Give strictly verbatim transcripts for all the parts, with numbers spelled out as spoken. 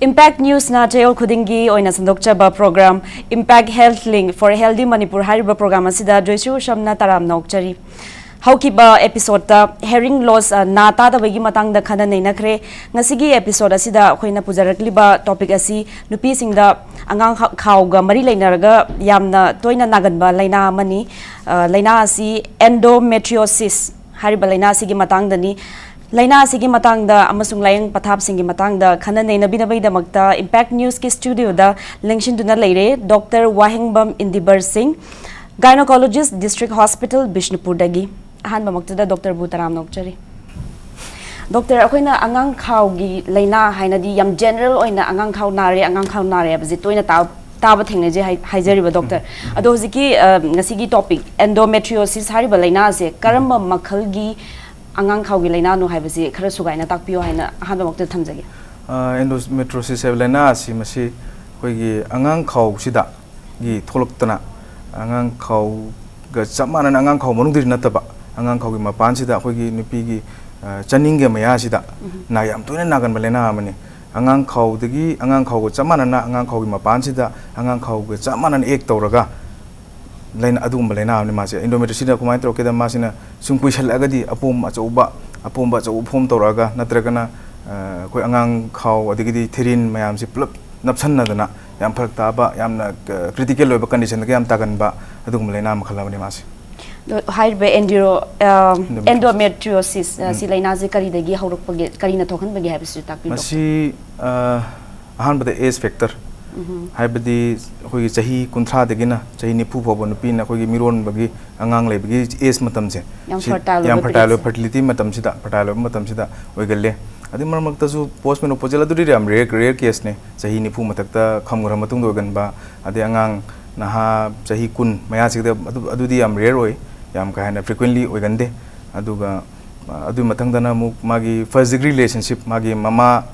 Impact Newsꯅ ꯆꯌꯣꯜ ꯈꯨꯗꯤꯡꯒꯤ ꯑꯣꯏꯅ ꯁꯟꯗꯣꯛꯆꯕ program Impact Health Link for Healthy Manipur ꯍꯥꯏꯔꯤꯕ program ꯑꯁꯤꯗ ꯖꯣꯏꯁ꯭ꯔꯤ ꯎꯁꯝꯅ ꯇꯔꯥꯝꯅ ꯑꯣꯛꯆꯔꯤ꯫ ꯍꯧꯈꯤꯕ episodeꯇ hearing loss, ꯑ, ꯅꯥ ꯇꯥꯗꯕꯒꯤ ꯃꯇꯥꯡꯗ ꯈꯟꯅ ꯅꯩꯅꯈ꯭ꯔꯦ꯫ ꯉꯁꯤꯒꯤ episode ꯑꯁꯤꯗ ꯑꯩꯈꯣꯏꯅ ꯄꯨꯖꯔꯛꯂꯤꯕ topic ꯑꯁꯤ ꯅꯨꯄꯤꯁꯤꯡꯗ ꯑꯉꯥꯡ ꯈ-, ꯈꯥꯎꯒ ꯃꯔꯤ ꯂꯩꯅꯔꯒ ꯌꯥꯝꯅ ꯇꯣꯏꯅ ꯅꯥꯒꯟꯕ ꯂꯥꯏꯅꯥ ꯑꯃꯅꯤ꯫ ꯑ, ꯂꯥꯏꯅꯥ ꯑꯁꯤ endometriosis ꯍꯥꯏꯔꯤꯕ ꯂꯥꯏꯅꯥ ꯑꯁꯤꯒꯤ ꯃꯇꯥꯡꯗꯅꯤ꯫ ꯂꯥꯏꯅꯥ ꯑꯁꯤꯒꯤ ꯃꯇꯥꯡꯗ ꯑꯃꯁꯨꯡ ꯂꯥꯏꯌꯦꯡ ꯄꯊꯥꯞꯁꯤꯡꯒꯤ ꯃꯇꯥꯡꯗ ꯈꯟꯅ ꯅꯩꯅꯕꯤꯅꯕꯒꯤꯗꯃꯛꯇ Impact Newsꯀꯤ studioꯗ ꯂꯦꯡꯁꯤꯟꯗꯨꯅ ꯂꯩꯔꯦ Doctor ꯋꯥꯍꯦꯡꯕꯝ ꯏꯟꯗꯤꯕꯔ ꯁꯤꯡ, Gynecologist, District Hospital, ꯕꯤꯁꯅꯨꯄꯨꯔꯗꯒꯤ꯫ ꯑꯍꯥꯟꯕꯃꯛꯇꯗ doctorꯕꯨ ꯇꯔꯥꯝꯅ ꯑꯣꯛꯆꯔꯤ꯫ Doctor, ꯑꯩꯈꯣꯏꯅ ꯑꯉꯥꯡ ꯈꯥꯎꯒꯤ ꯂꯥꯏꯅꯥ ꯍꯥꯏꯅꯗꯤ ꯌꯥꯝ general ꯑꯣꯏꯅ ꯑꯉꯥꯡ ꯈꯥꯎ ꯅꯥꯔꯦ, ꯑꯉꯥꯡ ꯈꯥꯎ ꯅꯥꯔꯦ ꯍꯥꯏꯕꯁꯦ ꯇꯣꯏꯅ ꯇꯥ-, ꯇꯥꯕ ꯊꯦꯡꯅꯖꯩ ꯍꯥꯏ-, ꯍꯥꯏꯖꯔꯤꯕ doctor꯫ ꯑꯗꯣ ꯍꯧꯖꯤꯛꯀꯤ, ꯑ, ꯉꯁꯤꯒꯤ topic endometriosis ꯍꯥꯏꯔꯤꯕ ꯂꯥꯏꯅꯥꯁꯦ ꯀꯔꯝꯕ ꯃꯈꯜꯒꯤ ꯑꯉꯥꯡ ꯈꯥꯎꯒꯤ ꯂꯥꯏꯅꯥꯅꯣ ꯍꯥꯏꯕꯁꯤ ꯈꯔ ꯁꯨꯒꯥꯏꯅ ꯇꯥꯛꯄꯤꯌꯣ ꯍꯥꯏꯅ ꯑꯍꯥꯟꯕꯃꯛꯇ ꯊꯝꯖꯒꯦ꯫ ꯑ, endometriosis ꯍꯥꯏꯕ ꯂꯥꯏꯅꯥ ꯑꯁꯤ ꯃꯁꯤ ꯑꯩꯈꯣꯏꯒꯤ ꯑꯉꯥꯡ ꯈꯥꯎꯁꯤꯗꯒꯤ ꯊꯣꯛꯂꯛꯇꯅ ꯑꯉꯥꯡ ꯈꯥꯎꯒ ꯆꯞ ꯃꯥꯟꯅꯅ ꯑꯉꯥꯡ ꯈꯥꯎ ꯃꯅꯨꯡꯗꯗꯤ ꯅꯠꯇꯕ ꯑꯉꯥꯡ ꯈꯥꯎꯒꯤ ꯃꯄꯥꯟꯁꯤꯗ ꯑꯩꯈꯣꯏꯒꯤ ꯅꯨꯄꯤꯒꯤ, ꯑ, ꯆꯅꯤꯡꯒꯤ ꯃꯌꯥꯁꯤꯗ ꯎꯝ꯫ ꯅꯥ-, ꯌꯥꯝ ꯇꯣꯏꯅ ꯅꯥꯒꯟꯕ ꯂꯥꯏꯅꯥ ꯑꯃꯅꯤ꯫ ꯑꯉꯥꯡ ꯈꯥꯎꯗꯒꯤ, ꯑꯉꯥꯡ ꯈꯥꯎꯒ ꯆꯞ ꯃꯥꯟꯅꯅ ꯑꯉꯥꯡ ꯈꯥꯎꯒꯤ ꯃꯄꯥꯟꯁꯤꯗ ꯑꯉꯥꯡ ꯈꯥꯎꯒ ꯆꯞ ꯃꯥꯟꯅꯅ act ꯇꯧꯔꯒ ꯂꯥꯏꯅꯥ, ꯑꯗꯨꯒꯨꯝꯕ ꯂꯥꯏꯅꯥ ꯑꯃꯅꯤ ꯃꯥꯁꯦ꯫ Endometriosis ꯁꯤꯅ ꯀꯃꯥꯏꯅ ꯇꯧꯔꯛꯀꯦꯗ, ꯃꯥꯁꯤꯅ ꯁꯨꯝ ꯀꯨꯏꯁꯜꯂꯛꯑꯒꯗꯤ ꯑꯄꯣꯝ ꯑꯆꯧꯕ, ꯑꯄꯣꯝꯕ ꯑꯆꯧꯕ form ꯇꯧꯔꯛꯑꯒ, ꯅꯠꯇ꯭ꯔꯒꯅ, ꯑ, ꯑꯩꯈꯣꯏ ꯑꯉꯥꯡ ꯈꯥꯎ ꯑꯗꯒꯤꯗꯤ ꯊꯤꯔꯤꯟ ꯃꯌꯥꯝꯁꯦ ꯄꯨꯂꯞ ꯅꯞꯁꯟꯅꯗꯅ ꯌꯥꯝ ꯐꯔꯛ ꯇꯥꯕ, ꯌꯥꯝꯅ, ꯑ, critical ꯑꯣꯏꯕ conditionꯗꯒ ꯌꯥꯝ ꯇꯥꯒꯟꯕ ꯑꯗꯨꯒꯨꯝꯕ ꯂꯥꯏꯅꯥ ꯃꯈꯜ ꯑꯃꯅꯤ ꯃꯥꯁꯦ꯫ ꯑꯗꯣ ꯍꯥꯏꯔꯤꯕ ꯑꯦꯟꯗꯤꯔꯣ-, ꯑ, Endometriosis꯫ Endometriosis, ꯑ, ꯎꯝ꯫ ꯁꯤ ꯂꯥꯏꯅꯥꯁꯦ ꯀꯔꯤꯗꯒꯤ ꯍꯧꯔꯛꯄꯒꯦ, ꯀꯔꯤꯅ ꯊꯣꯛꯍꯟꯕꯒꯦ ꯍꯥꯏꯕꯁꯤꯁꯨ ꯇꯥꯛꯄꯤꯌꯨ, ꯃꯁꯤ, ꯑ, ꯑꯍꯥꯟꯕꯗ age factor, ꯎꯝ꯫ ꯍꯥꯏꯕꯗꯤ ꯑꯩꯈꯣꯏꯒꯤ ꯆꯍꯤ ꯀꯨꯟꯊ꯭ꯔꯥꯗꯒꯤꯅ ꯆꯍꯤ ꯅꯤꯐꯨ ꯐꯥꯎꯕ ꯅꯨꯄꯤꯅ ꯑꯩꯈꯣꯏꯒꯤ ꯃꯤꯔꯣꯟꯕꯒꯤ, ꯑꯉꯥꯡ ꯂꯩꯕꯒꯤ age ꯃꯇꯝꯁꯦ, ꯌꯥꯝ ꯁꯤ fertile ꯌꯥꯝ ꯑꯣꯏꯕ fertile ꯑꯣꯏꯕ, periodꯁꯦ꯫ Fertility ꯃꯇꯝꯁꯤꯗ, fertile ꯑꯣꯏꯕ ꯃꯇꯝꯁꯤꯗ ꯑꯣꯏꯒꯜꯂꯦ꯫ ꯑꯗꯩ ꯃꯔꯛ ꯃꯔꯛꯇꯁꯨ post menopausal, ꯑꯗꯨꯗꯤ ꯌꯥꯝ rare, rare caseꯅꯦ꯫ ꯆꯍꯤ ꯅꯤꯐꯨ ꯃꯊꯛꯇ ꯈꯝꯈ꯭ꯔ ꯃꯇꯨꯡꯗ ꯑꯣꯏꯒꯟꯕ, ꯑꯗꯩ ꯑꯉꯥꯡ ꯅꯍꯥ ꯆꯍꯤ ꯀꯨꯟ ꯃꯌꯥꯁꯤꯗ ꯑꯗꯨ, ꯑꯗꯨꯗꯤ ꯌꯥꯝ rare ꯑꯣꯏ, ꯌꯥꯝ ꯀꯥ ꯍꯦꯟꯅ frequently ꯑꯣꯏꯒꯟꯗꯦ꯫ ꯑꯗꯨꯒ, ꯑ, ꯑꯗꯨꯒꯤ ꯃꯊꯪꯗꯅ ꯑꯃꯨꯛ ꯃꯥꯒꯤ first degree relationship, ꯃꯥꯒꯤ ꯃꯃꯥ,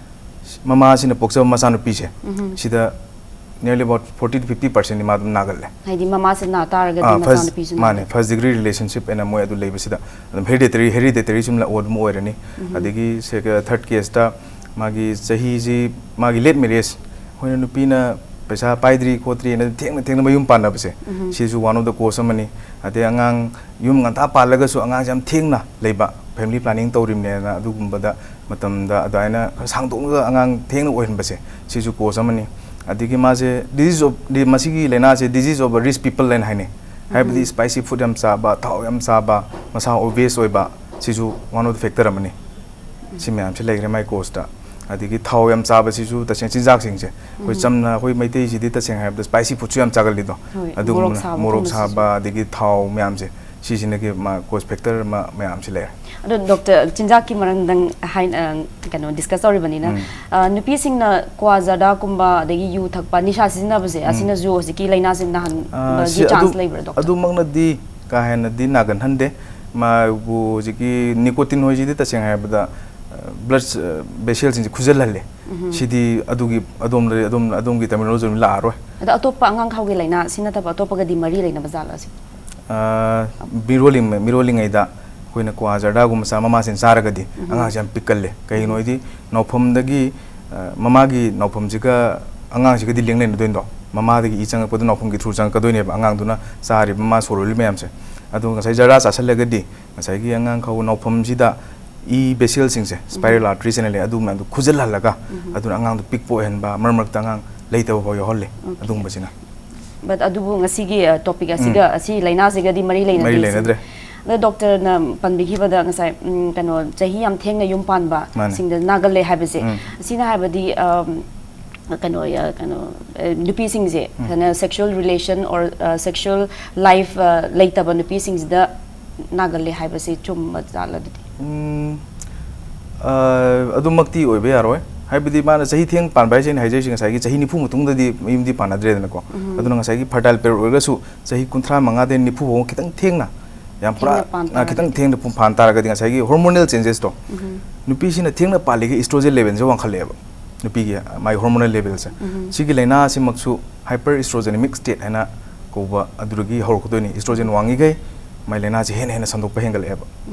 ꯃꯃꯥꯁꯤꯅ ꯄꯣꯛꯆꯕ ꯃꯆꯥꯅꯨꯄꯤꯁꯦ, ꯎꯝ꯫ ꯁꯤꯗ nearly about forty to fifty percent ꯗꯤ ꯃꯥ ꯑꯗꯨꯝ ꯅꯥꯒꯜꯂꯦ꯫ ꯍꯥꯏꯗꯤ ꯃꯃꯥꯁꯦ ꯅꯥ ꯇꯥꯔꯒꯗꯤ ꯑꯥ, first, ꯃꯆꯥꯅꯨꯄꯤꯁꯨ ꯃꯥꯅꯦ, ꯅꯥꯒꯜꯂꯦ꯫ First degree relationship ꯍꯥꯏꯅ ꯃꯣꯏ ꯑꯗꯨ ꯂꯩꯕꯁꯤꯗ ꯑꯗꯨꯝ hereditary, hereditary ꯁꯨꯝ ꯑꯗꯨꯝ ꯑꯣꯏꯔꯅꯤ꯫ ꯎꯝ꯫ ꯑꯗꯒꯤ ꯁꯦ-, third caseꯇ ꯃꯥꯒꯤ ꯆꯍꯤꯁꯤ, ꯃꯥꯒꯤ ꯂꯦꯠ ꯃꯦꯔꯦꯖ, ꯑꯩꯈꯣꯏꯅ ꯅꯨꯄꯤꯅ ꯄꯩꯁꯥ ꯄꯥꯏꯗ꯭ꯔꯤ ꯈꯣꯠꯇ꯭ꯔꯤꯅ ꯊꯦꯡꯅ ꯊꯦꯡꯅ ꯃꯌꯨꯝ ꯄꯥꯟꯅꯕꯁꯦ, ꯎꯝ꯫ ꯁꯤꯁꯨ one of the cause ꯑꯃꯅꯤ꯫ ꯑꯗꯩ ꯑꯉꯥꯡ ꯌꯨꯝ ꯉꯟꯇꯥ ꯄꯥꯜꯂꯒꯁꯨ ꯑꯉꯥꯡꯁꯦ ꯌꯥꯝ ꯊꯦꯡꯅ ꯂꯩꯕ, family planning ꯇꯧꯔꯤꯕꯅꯦꯅ ꯑꯗꯨꯒꯨꯝꯕꯗ ꯃꯇꯝꯗ ꯑꯗꯨꯃꯥꯏꯅ ꯈꯔ ꯁꯥꯡꯗꯣꯛꯂꯒ ꯑꯉꯥꯡ ꯊꯦꯡꯅ ꯑꯣꯏꯍꯟꯕꯁꯦ, ꯁꯤꯁꯨ cause ꯑꯃꯅꯤ꯫ ꯑꯗꯒꯤ ꯃꯥꯁꯦ disease of, ꯗꯤ-, ꯃꯁꯤꯒꯤ ꯂꯥꯏꯅꯥꯁꯦ disease of rich people ꯍꯥꯏꯅ ꯍꯥꯏꯅꯩ꯫ ꯍꯥꯏꯕꯗꯤ ꯎꯝ꯫ Spicy food ꯌꯥꯝ ꯆꯥꯕ, ꯊꯥꯎ ꯌꯥꯝ ꯆꯥꯕ, ꯃꯁꯥ obese ꯑꯣꯏꯕ, ꯁꯤꯁꯨ one of the factor ꯑꯃꯅꯤ꯫ ꯁꯤ ꯃꯌꯥꯝꯁꯦ ꯂꯩꯈ꯭ꯔꯦ ꯃꯥꯏ causeꯇ꯫ ꯑꯗꯒꯤ ꯊꯥꯎ ꯌꯥꯝ ꯆꯥꯕꯁꯤꯁꯨ ꯇꯁꯦꯡꯅ ꯆꯤꯟꯖꯥꯛꯁꯤꯡꯁꯦ, ꯑꯩꯈꯣꯏ ꯎꯝ꯫ ꯆꯝꯅ, ꯑꯩꯈꯣꯏ ꯃꯩꯇꯩꯁꯤꯗꯤ ꯇꯁꯦꯡꯅ ꯍꯥꯏꯔꯕꯗ spicy foodꯁꯨ ꯌꯥꯝ ꯆꯥꯒꯜꯂꯤꯗꯣ꯫ ꯍꯣꯏ, ꯑꯗꯨꯒꯨꯝꯕꯅ ꯃꯣꯔꯣꯛ ꯁꯥꯕ ꯃꯣꯔꯣꯛ ꯄꯨꯝꯕꯁꯤꯁꯨ꯫ ꯁꯥꯕ, ꯑꯗꯒꯤ ꯊꯥꯎ ꯃꯌꯥꯝꯁꯦ, ꯁꯤꯁꯤꯅꯒꯤ ꯃꯥ cause factor ꯑꯃ ꯃꯌꯥꯝꯁꯤ ꯂꯩꯔꯦ꯫ ꯑꯗꯣ ꯗꯣꯛꯇꯔ, ꯆꯤꯟꯖꯥꯛꯀꯤ ꯃꯔꯝꯗꯪ ꯍꯥꯏ-, ꯑ, ꯀꯩꯅꯣ discuss ꯇꯧꯔꯤꯕꯅꯤꯅ, ꯎꯝ꯫ ꯑ, ꯅꯨꯄꯤꯁꯤꯡꯅ ꯀ꯭ꯋꯥ, ꯖꯔꯗꯥꯒꯨꯝꯕ ꯑꯗꯒꯤ ꯌꯨ ꯊꯛꯄ, ꯅꯤꯁꯥ ꯁꯤꯖꯤꯟꯅꯕꯁꯦ, ꯎꯝ꯫ ꯑꯁꯤꯅꯁꯨ ꯍꯧꯖꯤꯛꯀꯤ ꯂꯥꯏꯅꯥꯁꯦ ꯑ, ꯅꯥꯍꯟꯕꯒꯤ ꯁꯤ chance ꯑꯗꯨ-, ꯂꯩꯕ꯭ꯔꯥ, ꯗꯣꯛꯇꯔ? ꯑꯗꯨꯃꯛꯅꯗꯤ ꯀꯥ ꯍꯦꯟꯅꯗꯤ ꯅꯥꯒꯟꯍꯟꯗꯦ꯫ ꯃꯥꯕꯨ ꯍꯧꯖꯤꯛꯀꯤ nicotine ꯍꯣꯏꯁꯤꯗꯤ ꯇꯁꯦꯡꯅ ꯍꯥꯏꯔꯕꯗ, ꯑ, blood, ꯑ, vesselꯁꯤꯡꯁꯦ ꯈꯨꯖꯜꯍꯜꯂꯦ꯫ ꯎꯝ꯫ ꯁꯤꯗꯤ ꯑꯗꯨꯒꯤ ꯑꯗꯣꯝꯗ, ꯑꯗꯣꯝ-, ꯑꯗꯣꯝꯒꯤ terminology ꯑꯗꯨꯝ ꯂꯥꯛꯑꯔꯣꯏ꯫ ꯑꯗꯣ ꯑꯇꯣꯞꯄ ꯑꯉꯥꯡ ꯈꯥꯎꯒꯤ ꯂꯥꯏꯅꯥ ꯁꯤ ꯅꯠꯇꯕ ꯑꯇꯣꯞꯄꯒꯗꯤ ꯃꯔꯤ ꯂꯩꯅꯕ ꯖꯥꯠꯂ ꯁꯤ? ꯑ, ꯃꯤꯔꯣꯜꯂꯤꯉꯩ-, ꯃꯤꯔꯣꯜꯂꯤꯉꯩꯗ ꯑꯩꯈꯣꯏꯅ ꯀ꯭ꯋꯥ ꯖꯔꯗꯥꯒꯨꯝꯕ ꯆꯥ-, ꯃꯃꯥꯁꯤꯅ ꯆꯥꯔꯒꯗꯤ ꯎꯝ꯫ ꯑꯉꯥꯡꯁꯦ ꯌꯥꯝ ꯄꯤꯛꯀꯜꯂꯦ꯫ ꯀꯩꯒꯤꯅꯣ ꯎꯝ꯫ ꯍꯥꯏꯗꯤ ꯅꯥꯎꯐꯝꯗꯒꯤ, ꯑ, ꯃꯃꯥꯒꯤ ꯅꯥꯎꯐꯝꯁꯤꯒ ꯑꯉꯥꯡꯁꯤꯒꯗꯤ link ꯂꯩꯅꯗꯣꯏꯅꯤꯗꯣ꯫ ꯃꯃꯥꯗꯒꯤ ꯏ ꯆꯪꯉꯛꯄꯗꯣ ꯅꯥꯎꯐꯝꯒꯤ through ꯆꯪꯉꯛꯀꯗꯣꯏꯅꯦꯕ, ꯑꯉꯥꯡꯗꯨꯅ ꯆꯥꯔꯤꯕ ꯃꯃꯥ ꯁꯣꯔ ꯍꯣꯜꯂꯤ ꯃꯌꯥꯝꯁꯦ꯫ ꯑꯗꯣ ꯉꯁꯥꯏ ꯖꯔꯗꯥ ꯆꯥꯁꯜꯂꯒꯗꯤ ꯉꯁꯥꯏꯒꯤ ꯑꯉꯥꯡ ꯈꯥꯎ ꯅꯥꯎꯐꯝꯁꯤꯗ ꯏ vessel ꯁꯤꯡꯁꯦ, spiral ꯎꯝ꯫ arteries ꯍꯥꯏꯅ ꯂꯩ, ꯑꯗꯨ ꯃꯌꯥꯝꯗꯣ ꯈꯨꯖꯜꯍꯜꯂꯒ, ꯎꯝ꯫ ꯑꯗꯨꯅ ꯑꯉꯥꯡꯗꯣ ꯄꯤꯛꯄ ꯑꯣꯏꯍꯟꯕ, ꯃꯔꯛ ꯃꯔꯛꯇ ꯑꯉꯥꯡ ꯂꯩꯇꯕ ꯐꯥꯎ ꯌꯥꯎꯍꯜꯂꯦ꯫ Okay꯫ ꯑꯗꯨꯒꯨꯝꯕꯁꯤꯅ꯫ But ꯑꯗꯨꯕꯨ ꯉꯁꯤꯒꯤ, ꯑ, topic ꯑꯁꯤꯒ, ꯎꯝ꯫ ꯑꯁꯤ ꯂꯥꯏꯅꯥꯁꯤꯒꯗꯤ ꯃꯔꯤ ꯃꯔꯤ ꯂꯩꯅꯗ꯭ꯔꯤꯁꯦ꯫ ꯂꯩꯅꯗ꯭ꯔꯦ꯫ ꯑꯗꯣ ꯗꯣꯛꯇꯔꯅ ꯄꯟꯕꯤꯈꯤꯕꯗ ꯉꯁꯥꯏ, ꯎꯝ, ꯀꯩꯅꯣ, ꯆꯍꯤ ꯌꯥꯝ ꯊꯦꯡꯅ ꯌꯨꯝ ꯄꯥꯟꯕ ꯃꯥꯅꯦ꯫ ꯁꯤꯡꯗ ꯅꯥꯒꯜꯂꯦ ꯍꯥꯏꯕꯁꯦ, ꯎꯝ꯫ ꯑꯁꯤꯅ ꯍꯥꯏꯕꯗꯤ, ꯑꯝ, ꯀꯩꯅꯣ, ꯑ, ꯀꯩꯅꯣ, ꯑ, ꯅꯨꯄꯤꯁꯤꯡꯁꯦ, ꯎꯝ꯫ ꯐꯖꯅ sexual relation or, ꯑ, sexual life, ꯑ, ꯂꯩꯇꯕ ꯅꯨꯄꯤꯁꯤꯡꯁꯤꯗ ꯅꯥꯒꯜꯂꯦ ꯍꯥꯏꯕꯁꯤ ꯆꯨꯝꯕ ꯖꯥꯠꯂ ꯑꯗꯨꯗꯤ? ꯎꯝ, ꯑ, ꯑꯗꯨꯃꯛꯇꯤ ꯑꯣꯏꯕ ꯌꯥꯔꯣꯏ꯫ ꯍꯥꯏꯕꯗꯤ ꯃꯥꯅ ꯆꯍꯤ ꯊꯦꯡ ꯄꯥꯟꯕ ꯍꯥꯏꯁꯦ, ꯑꯩꯅ ꯍꯥꯏꯖꯔꯤꯁꯦ ꯉꯁꯥꯏꯒꯤ ꯆꯍꯤ ꯅꯤꯐꯨ ꯃꯇꯨꯡꯗꯗꯤ ꯃꯌꯨꯝꯗꯤ ꯄꯥꯟꯅꯗ꯭ꯔꯦꯗꯅꯀꯣ꯫ ꯎꯝ꯫ ꯑꯗꯨꯅ ꯉꯁꯥꯏꯒꯤ fertile period ꯑꯣꯏꯔꯒꯁꯨ ꯆꯍꯤ ꯀꯨꯟꯊ꯭ꯔꯥ ꯃꯉꯥꯗꯩ ꯅꯤꯐꯨ ꯐꯥꯎꯕ ꯈꯤꯇꯪ ꯊꯦꯡꯅ, ꯌꯥꯝ ꯄꯨꯔꯥ, ꯊꯦꯡꯅ ꯄꯥꯟ ꯑ, ꯇꯥꯔꯒꯗꯤ? ꯈꯤꯇꯪ ꯊꯦꯡꯅ ꯄꯨꯡ ꯐꯥꯟ ꯇꯥꯔꯒꯗꯤ ꯉꯁꯥꯏꯒꯤ hormonal changes ꯇꯣ, ꯎꯝ꯫ ꯅꯨꯄꯤꯁꯤꯅ ꯊꯦꯡꯅ ꯄꯥꯜꯂꯤꯒꯩ estrogen level ꯁꯦ ꯋꯥꯡꯈꯠꯂꯛꯑꯦꯕ, ꯅꯨꯄꯤꯒꯤ ꯃꯥꯒꯤ hormonal level ꯁꯦ꯫ ꯎꯝ꯫ ꯁꯤꯒꯤ ꯂꯥꯏꯅꯥꯁꯤꯃꯛꯁꯨ hyperestrogenic state ꯍꯥꯏꯅ ꯀꯧꯕ ꯑꯗꯨꯗꯒꯤ ꯍꯧꯔꯛꯀꯗꯣꯏꯅꯤ꯫ Estrogen ꯋꯥꯡꯉꯤꯈꯩ ꯃꯥꯏ ꯂꯥꯏꯅꯥꯁꯦ ꯍꯦꯟꯅ ꯍꯦꯟꯅ ꯁꯟꯗꯣꯛꯄ ꯍꯦꯟꯒꯠꯂꯛꯑꯦꯕ꯫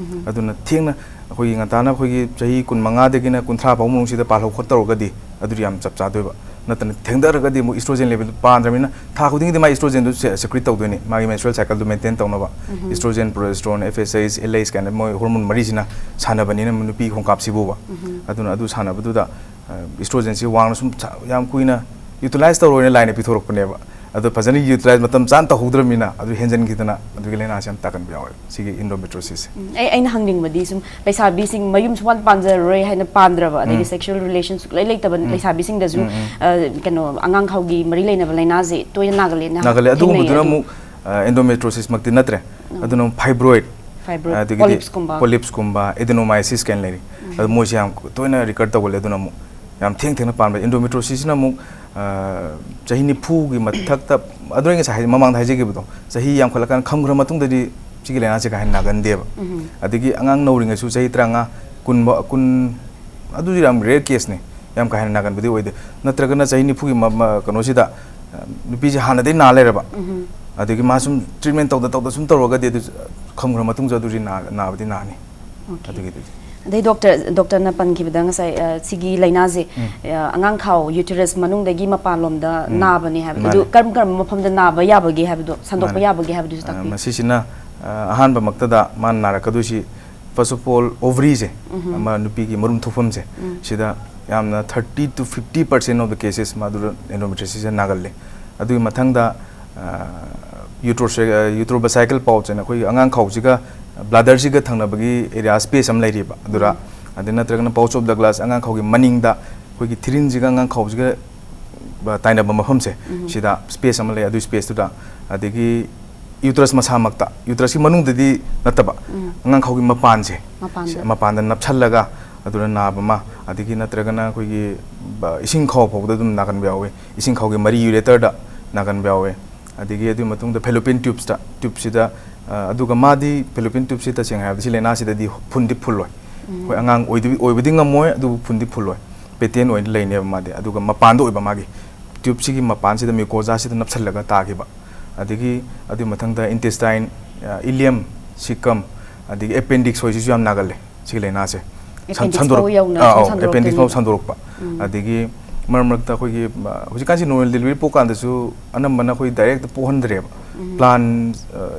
ꯑꯗꯨꯅ ꯊꯦꯡꯅ ꯑꯩꯈꯣꯏꯒꯤ ꯉꯟꯇꯥꯅ ꯑꯩꯈꯣꯏꯒꯤ ꯆꯍꯤ ꯀꯨꯟ ꯃꯉꯥꯗꯒꯤꯅ ꯀꯨꯟꯊ꯭ꯔꯥ ꯐꯥꯎ ꯃꯅꯨꯡꯁꯤꯗ ꯄꯥꯜꯍꯧ ꯈꯣꯠꯇꯧꯔꯒꯗꯤ ꯑꯗꯨꯗꯤ ꯌꯥꯝ ꯆꯞ ꯆꯥꯗꯣꯏꯕ꯫ ꯅꯠꯇꯅ ꯊꯦꯡꯊꯔꯒꯗꯤ ꯑꯃꯨꯛ estrogen level ꯗꯨ ꯄꯥꯟꯗ꯭ꯔꯕꯅꯤꯅ ꯊꯥ ꯈꯨꯗꯤꯡꯒꯤꯗꯤ ꯃꯥꯏ estrogen ꯗꯨ secrete ꯇꯧꯗꯣꯏꯅꯤ, ꯃꯥꯒꯤ menstrual cycle ꯗꯨ maintain ꯇꯧꯅꯕ꯫ Estrogen, progesterone, F S H, L H ꯀꯥꯏꯅ ꯃꯣꯏ hormone ꯃꯔꯤꯁꯤꯅ ꯁꯥꯟꯅꯕꯅꯤꯅ ꯅꯨꯄꯤ ꯈꯣꯡꯀꯥꯞꯁꯤꯕꯨꯕ꯫ ꯑꯗꯨꯅ ꯑꯗꯨ ꯁꯥꯟꯅꯕꯗꯨꯗ estrogen ꯁꯤ ꯋꯥꯡꯅ ꯁꯨꯝ ꯌꯥꯝ ꯀꯨꯏꯅ utilize ꯇꯧꯔꯣꯏꯅ ꯂꯥꯏꯅ ꯄꯤꯊꯣꯔꯛꯄꯅꯦꯕ꯫ ꯑꯗꯣ ꯐꯖꯅ utilize ꯃꯇꯝ ꯆꯥꯅ ꯇꯧꯍꯧꯗ꯭ꯔꯕꯅꯤꯅ ꯑꯗꯨ ꯍꯦꯟꯖꯟꯈꯤꯗꯅ ꯑꯗꯨꯒꯤ ꯂꯥꯏꯅꯥꯁꯦ ꯌꯥꯝ ꯇꯥꯒꯟꯕ ꯌꯥꯎꯋꯦ, ꯁꯤꯒꯤ endometriosis ꯁꯦ꯫ ꯎꯝ, ꯑꯩ ꯑꯩꯅ ꯍꯪꯅꯤꯡꯕꯗꯤ ꯁꯨꯝ ꯂꯩꯁꯥꯕꯤꯁꯤꯡ ꯃꯌꯨꯝ ꯁꯨꯡꯄꯥꯟ ꯄꯥꯟꯖꯔꯔꯣꯏ ꯍꯥꯏꯅ ꯄꯥꯟꯗ꯭ꯔꯕ, ꯑꯗꯒꯤ sexual relation ꯁꯨꯡꯂꯩ ꯂꯩꯇꯕ ꯂꯩꯁꯥꯕꯤꯁꯤꯡꯗꯁꯨ ꯑ, ꯀꯩꯅꯣ, ꯑꯉꯥꯡ ꯈꯥꯎꯒꯤ ꯃꯔꯤ ꯂꯩꯅꯕ ꯂꯥꯏꯅꯥꯁꯦ ꯇꯣꯏꯅ ꯅꯥꯒꯜꯂꯦꯅ ꯅꯥꯒꯜꯂꯦ꯫ ꯊꯦꯡꯅꯩ꯫ ꯑꯗꯨꯒꯨꯝꯕꯗꯨꯅ ꯑꯗꯨ ꯑꯃꯨꯛ endometriosis ꯃꯛꯇꯤ ꯅꯠꯇ꯭ꯔꯦ꯫ ꯑꯗꯨꯅ ꯑꯃꯨꯛ fibroid, Fibroid, ꯑꯗꯒꯤꯗꯤ polyps ꯀꯨꯝꯕ꯫ Polyps ꯀꯨꯝꯕ, adenomyosis ꯀꯥꯏꯅ ꯂꯩꯔꯤ꯫ ꯑꯗꯨ ꯃꯣꯏꯁꯦ ꯌꯥꯝ ꯇꯣꯏꯅ recur ꯇꯧꯒꯜꯂꯦ꯫ ꯑꯗꯨꯅ ꯑꯃꯨꯛ ꯌꯥꯝ ꯊꯦꯡ ꯊꯦꯡꯅ ꯄꯥꯟꯕ꯫ Endometriosis ꯁꯤꯅ ꯑꯃꯨꯛ ꯑ, ꯆꯍꯤ ꯅꯤꯐꯨꯒꯤ ꯃꯊꯛꯇ, ꯑꯗꯨ ꯑꯩ ꯉꯁꯥꯏ ꯍꯥꯏ-, ꯃꯃꯥꯡꯗ ꯍꯥꯏꯖꯈꯤꯕꯗꯣ, ꯆꯍꯤ ꯌꯥꯝꯈꯠꯂꯀꯥꯟꯗ ꯈꯝꯈ꯭ꯔ ꯃꯇꯨꯡꯗꯗꯤ ꯁꯤꯒꯤ ꯂꯥꯏꯅꯥꯁꯦ ꯀꯥ ꯍꯦꯟꯅ ꯅꯥꯒꯟꯗꯦꯕ꯫ ꯑꯗꯒꯤ ꯑꯉꯥꯡ ꯅꯧꯔꯤꯉꯩꯁꯨ ꯆꯍꯤ ꯇꯔꯥꯃꯉꯥ, ꯀꯨꯟ, ꯀꯨꯟ, ꯑꯗꯨꯗꯤ ꯌꯥꯝ rare case ꯅꯤ, ꯌꯥꯝ ꯀꯥ ꯍꯦꯟꯅ ꯅꯥꯒꯟꯕꯗꯤ ꯑꯣꯏꯗꯦ꯫ ꯅꯠꯇ꯭ꯔꯒꯅ ꯆꯍꯤ ꯅꯤꯐꯨꯒꯤ ꯃ-, ꯃ-, ꯀꯩꯅꯣꯁꯤꯗ, ꯑ, ꯅꯨꯄꯤꯁꯦ ꯍꯥꯟꯅꯗꯩ ꯅꯥ ꯂꯩꯔꯕ, ꯑꯗꯒꯤ ꯃꯥ ꯁꯨꯝ treatment ꯇꯧꯗ ꯇꯧꯗ ꯁꯨꯝ ꯇꯧꯔꯒꯗꯤ ꯑꯗꯨ ꯈꯝꯈ꯭ꯔ ꯃꯇꯨꯡꯁꯨ ꯑꯗꯨꯗꯤ ꯅꯥ-, ꯅꯥꯕꯗꯤ ꯅꯥꯅꯤ꯫ ꯑꯗꯨꯒꯤꯗꯨꯗꯤ꯫ ꯑꯗꯩ ꯗꯣꯛꯇꯔ, ꯗꯣꯛꯇꯔꯅ ꯄꯟꯈꯤꯕꯗ ꯉꯁꯥꯏ, ꯑ, ꯁꯤꯒꯤ ꯂꯥꯏꯅꯥꯁꯦ, ꯑ, ꯑꯉꯥꯡ ꯈꯥꯎ uterus ꯃꯅꯨꯡꯗꯒꯤ ꯃꯄꯥꯟꯂꯣꯝꯗ ꯅꯥꯕꯅꯦ ꯍꯥꯏꯕꯗꯣ, ꯑꯗꯨ ꯃꯥꯅꯦ꯫ ꯀꯔꯝ ꯀꯔꯝꯕ ꯃꯐꯝꯗ ꯅꯥꯕ ꯌꯥꯕꯒꯦ ꯍꯥꯏꯕꯗꯣ, ꯁꯟꯗꯣꯛꯄ ꯃꯥꯅꯦ꯫ ꯌꯥꯕꯒꯦ ꯍꯥꯏꯕꯗꯨꯁꯨ ꯑ, ꯇꯥꯛꯄꯤꯌꯨ꯫ ꯃꯁꯤꯁꯤꯅ, ꯑ, ꯑꯍꯥꯟꯕꯃꯛꯇꯗ ꯃꯥꯅ ꯅꯥꯔꯛꯀꯗꯣꯏꯁꯤ, first of all, ovary ꯁꯦ, ꯑꯃ ꯅꯨꯄꯤꯒꯤ ꯃꯔꯨꯝ ꯊꯣꯛꯐꯝꯁꯦ, ꯁꯤꯗ ꯌꯥꯝꯅ thirty to fifty percent of the cases ꯃꯗꯨꯗ endometriosis ꯁꯦ ꯅꯥꯒꯜꯂꯦ꯫ ꯑꯗꯨꯒꯤ ꯃꯊꯪꯗ, ꯑ, uterus-, ꯑ, uterovesical pouch ꯍꯥꯏꯅ ꯑꯩꯈꯣꯏꯒꯤ ꯑꯉꯥꯡ ꯈꯥꯎꯁꯤꯒ bladder ꯁꯤꯒ ꯊꯪꯅꯕꯒꯤ area space ꯑꯃ ꯂꯩꯔꯤꯕ ꯑꯗꯨꯗ, ꯑꯗꯩ ꯅꯠꯇ꯭ꯔꯒꯅ pouch of Douglas ꯑꯉꯥꯡ ꯈꯥꯎꯒꯤ ꯃꯅꯤꯡꯗ ꯑꯩꯈꯣꯏꯒꯤ ꯊꯤꯔꯤꯟꯁꯤꯒ ꯑꯉꯥꯡ ꯈꯥꯎꯁꯤꯒ, ꯑ, ꯇꯥꯏꯅꯕ ꯃꯐꯝꯁꯦ, ꯁꯤꯗ space ꯑꯃ ꯂꯩ꯫ ꯑꯗꯨꯒꯤ space ꯇꯨꯗ, ꯑꯗꯒꯤ uterus ꯃꯁꯥꯃꯛꯇ, uterus ꯀꯤ ꯃꯅꯨꯡꯗꯗꯤ ꯅꯠꯇꯕ, ꯑꯉꯥꯡ ꯈꯥꯎꯒꯤ ꯃꯄꯥꯟꯁꯦ, ꯃꯄꯥꯟꯗ꯫ ꯁꯤ-, ꯃꯄꯥꯟꯗ ꯅꯞꯁꯜꯂꯒ ꯑꯗꯨꯅ ꯅꯥꯕ ꯑꯃ, ꯑꯗꯒꯤ ꯅꯠꯇ꯭ꯔꯒꯅ ꯑꯩꯈꯣꯏꯒꯤ, ꯕ-, ꯏꯁꯤꯡ ꯈꯥꯎ ꯐꯥꯎꯕꯗ ꯑꯗꯨꯝ ꯅꯥꯒꯟꯕ ꯌꯥꯎꯋꯤ꯫ ꯏꯁꯤꯡ ꯈꯥꯎꯒꯤ ꯃꯔꯤ ureter ꯗ ꯅꯥꯒꯟꯕ ꯌꯥꯎꯋꯦ꯫ ꯑꯗꯒꯤ ꯑꯗꯨꯒꯤ ꯃꯇꯨꯡꯗ fallopian tubes ꯇ, tube ꯁꯤꯗ, ꯑ, ꯑꯗꯨꯒ ꯃꯥꯗꯤ fallopian tube ꯁꯤ ꯇꯁꯦꯡꯅ ꯍꯥꯏꯔꯕꯗ ꯁꯤ ꯂꯥꯏꯅꯥꯁꯤꯗꯗꯤ ꯐꯨꯟꯗꯤ ꯐꯨꯜꯂꯣꯏ꯫ ꯑꯩꯈꯣꯏ ꯑꯉꯥꯡ ꯑꯣꯏꯗꯕꯤ-, ꯑꯣꯏꯕꯗꯤ ꯉꯝꯃꯣꯏ, ꯑꯗꯨꯕꯨ ꯐꯨꯟꯗꯤ ꯐꯨꯜꯂꯣꯏ꯫ Patent ꯑꯣꯏꯅ ꯂꯩꯅꯦꯕ ꯃꯥꯗꯤ꯫ ꯑꯗꯨꯒ ꯃꯄꯥꯟꯗ ꯑꯣꯏꯕ ꯃꯥꯒꯤ, tube ꯁꯤꯒꯤ ꯃꯄꯥꯟꯁꯤꯗ mucosa ꯁꯤꯗ ꯅꯞꯁꯜꯂꯒ ꯇꯥꯈꯤꯕ꯫ ꯑꯗꯒꯤ ꯑꯗꯨꯒꯤ ꯃꯊꯪꯗ intestine, ꯏꯂꯤꯌꯝ, ꯁꯤꯀꯝ, ꯑꯗꯒꯤ ꯑꯦꯄꯦꯟꯗꯤꯛꯁ ꯍꯣꯏꯁꯤꯁꯨ ꯌꯥꯝ ꯅꯥꯒꯜꯂꯦ ꯁꯤꯒꯤ ꯂꯥꯏꯅꯥꯁꯦ꯫ Appendix ꯐꯥꯎ ꯌꯧꯅ ꯑꯥ, ꯁꯨꯝ ꯑꯦꯄꯦꯟꯗꯤꯛꯁ ꯐꯥꯎ ꯁꯟꯗꯣꯔꯛꯇꯣꯏꯅꯦꯕ꯫ ꯁꯟꯗꯣꯔꯛꯄ꯫ ꯑꯗꯒꯤ ꯃꯔꯛ ꯃꯔꯛꯇ ꯑꯩꯈꯣꯏꯒꯤ ꯑ, ꯍꯧꯖꯤꯛꯀꯥꯟꯁꯤ ꯅꯣꯔꯃꯦꯜ ꯗꯦꯂꯤꯚꯔꯤ ꯄꯣꯛꯀꯥꯟꯗꯁꯨ ꯑꯅꯝꯕꯅ ꯑꯩꯈꯣꯏ ꯗꯥꯏꯔꯦꯛꯇ ꯄꯣꯛꯍꯟꯗ꯭ꯔꯦꯕ꯫ ꯄ꯭ꯂꯥꯟ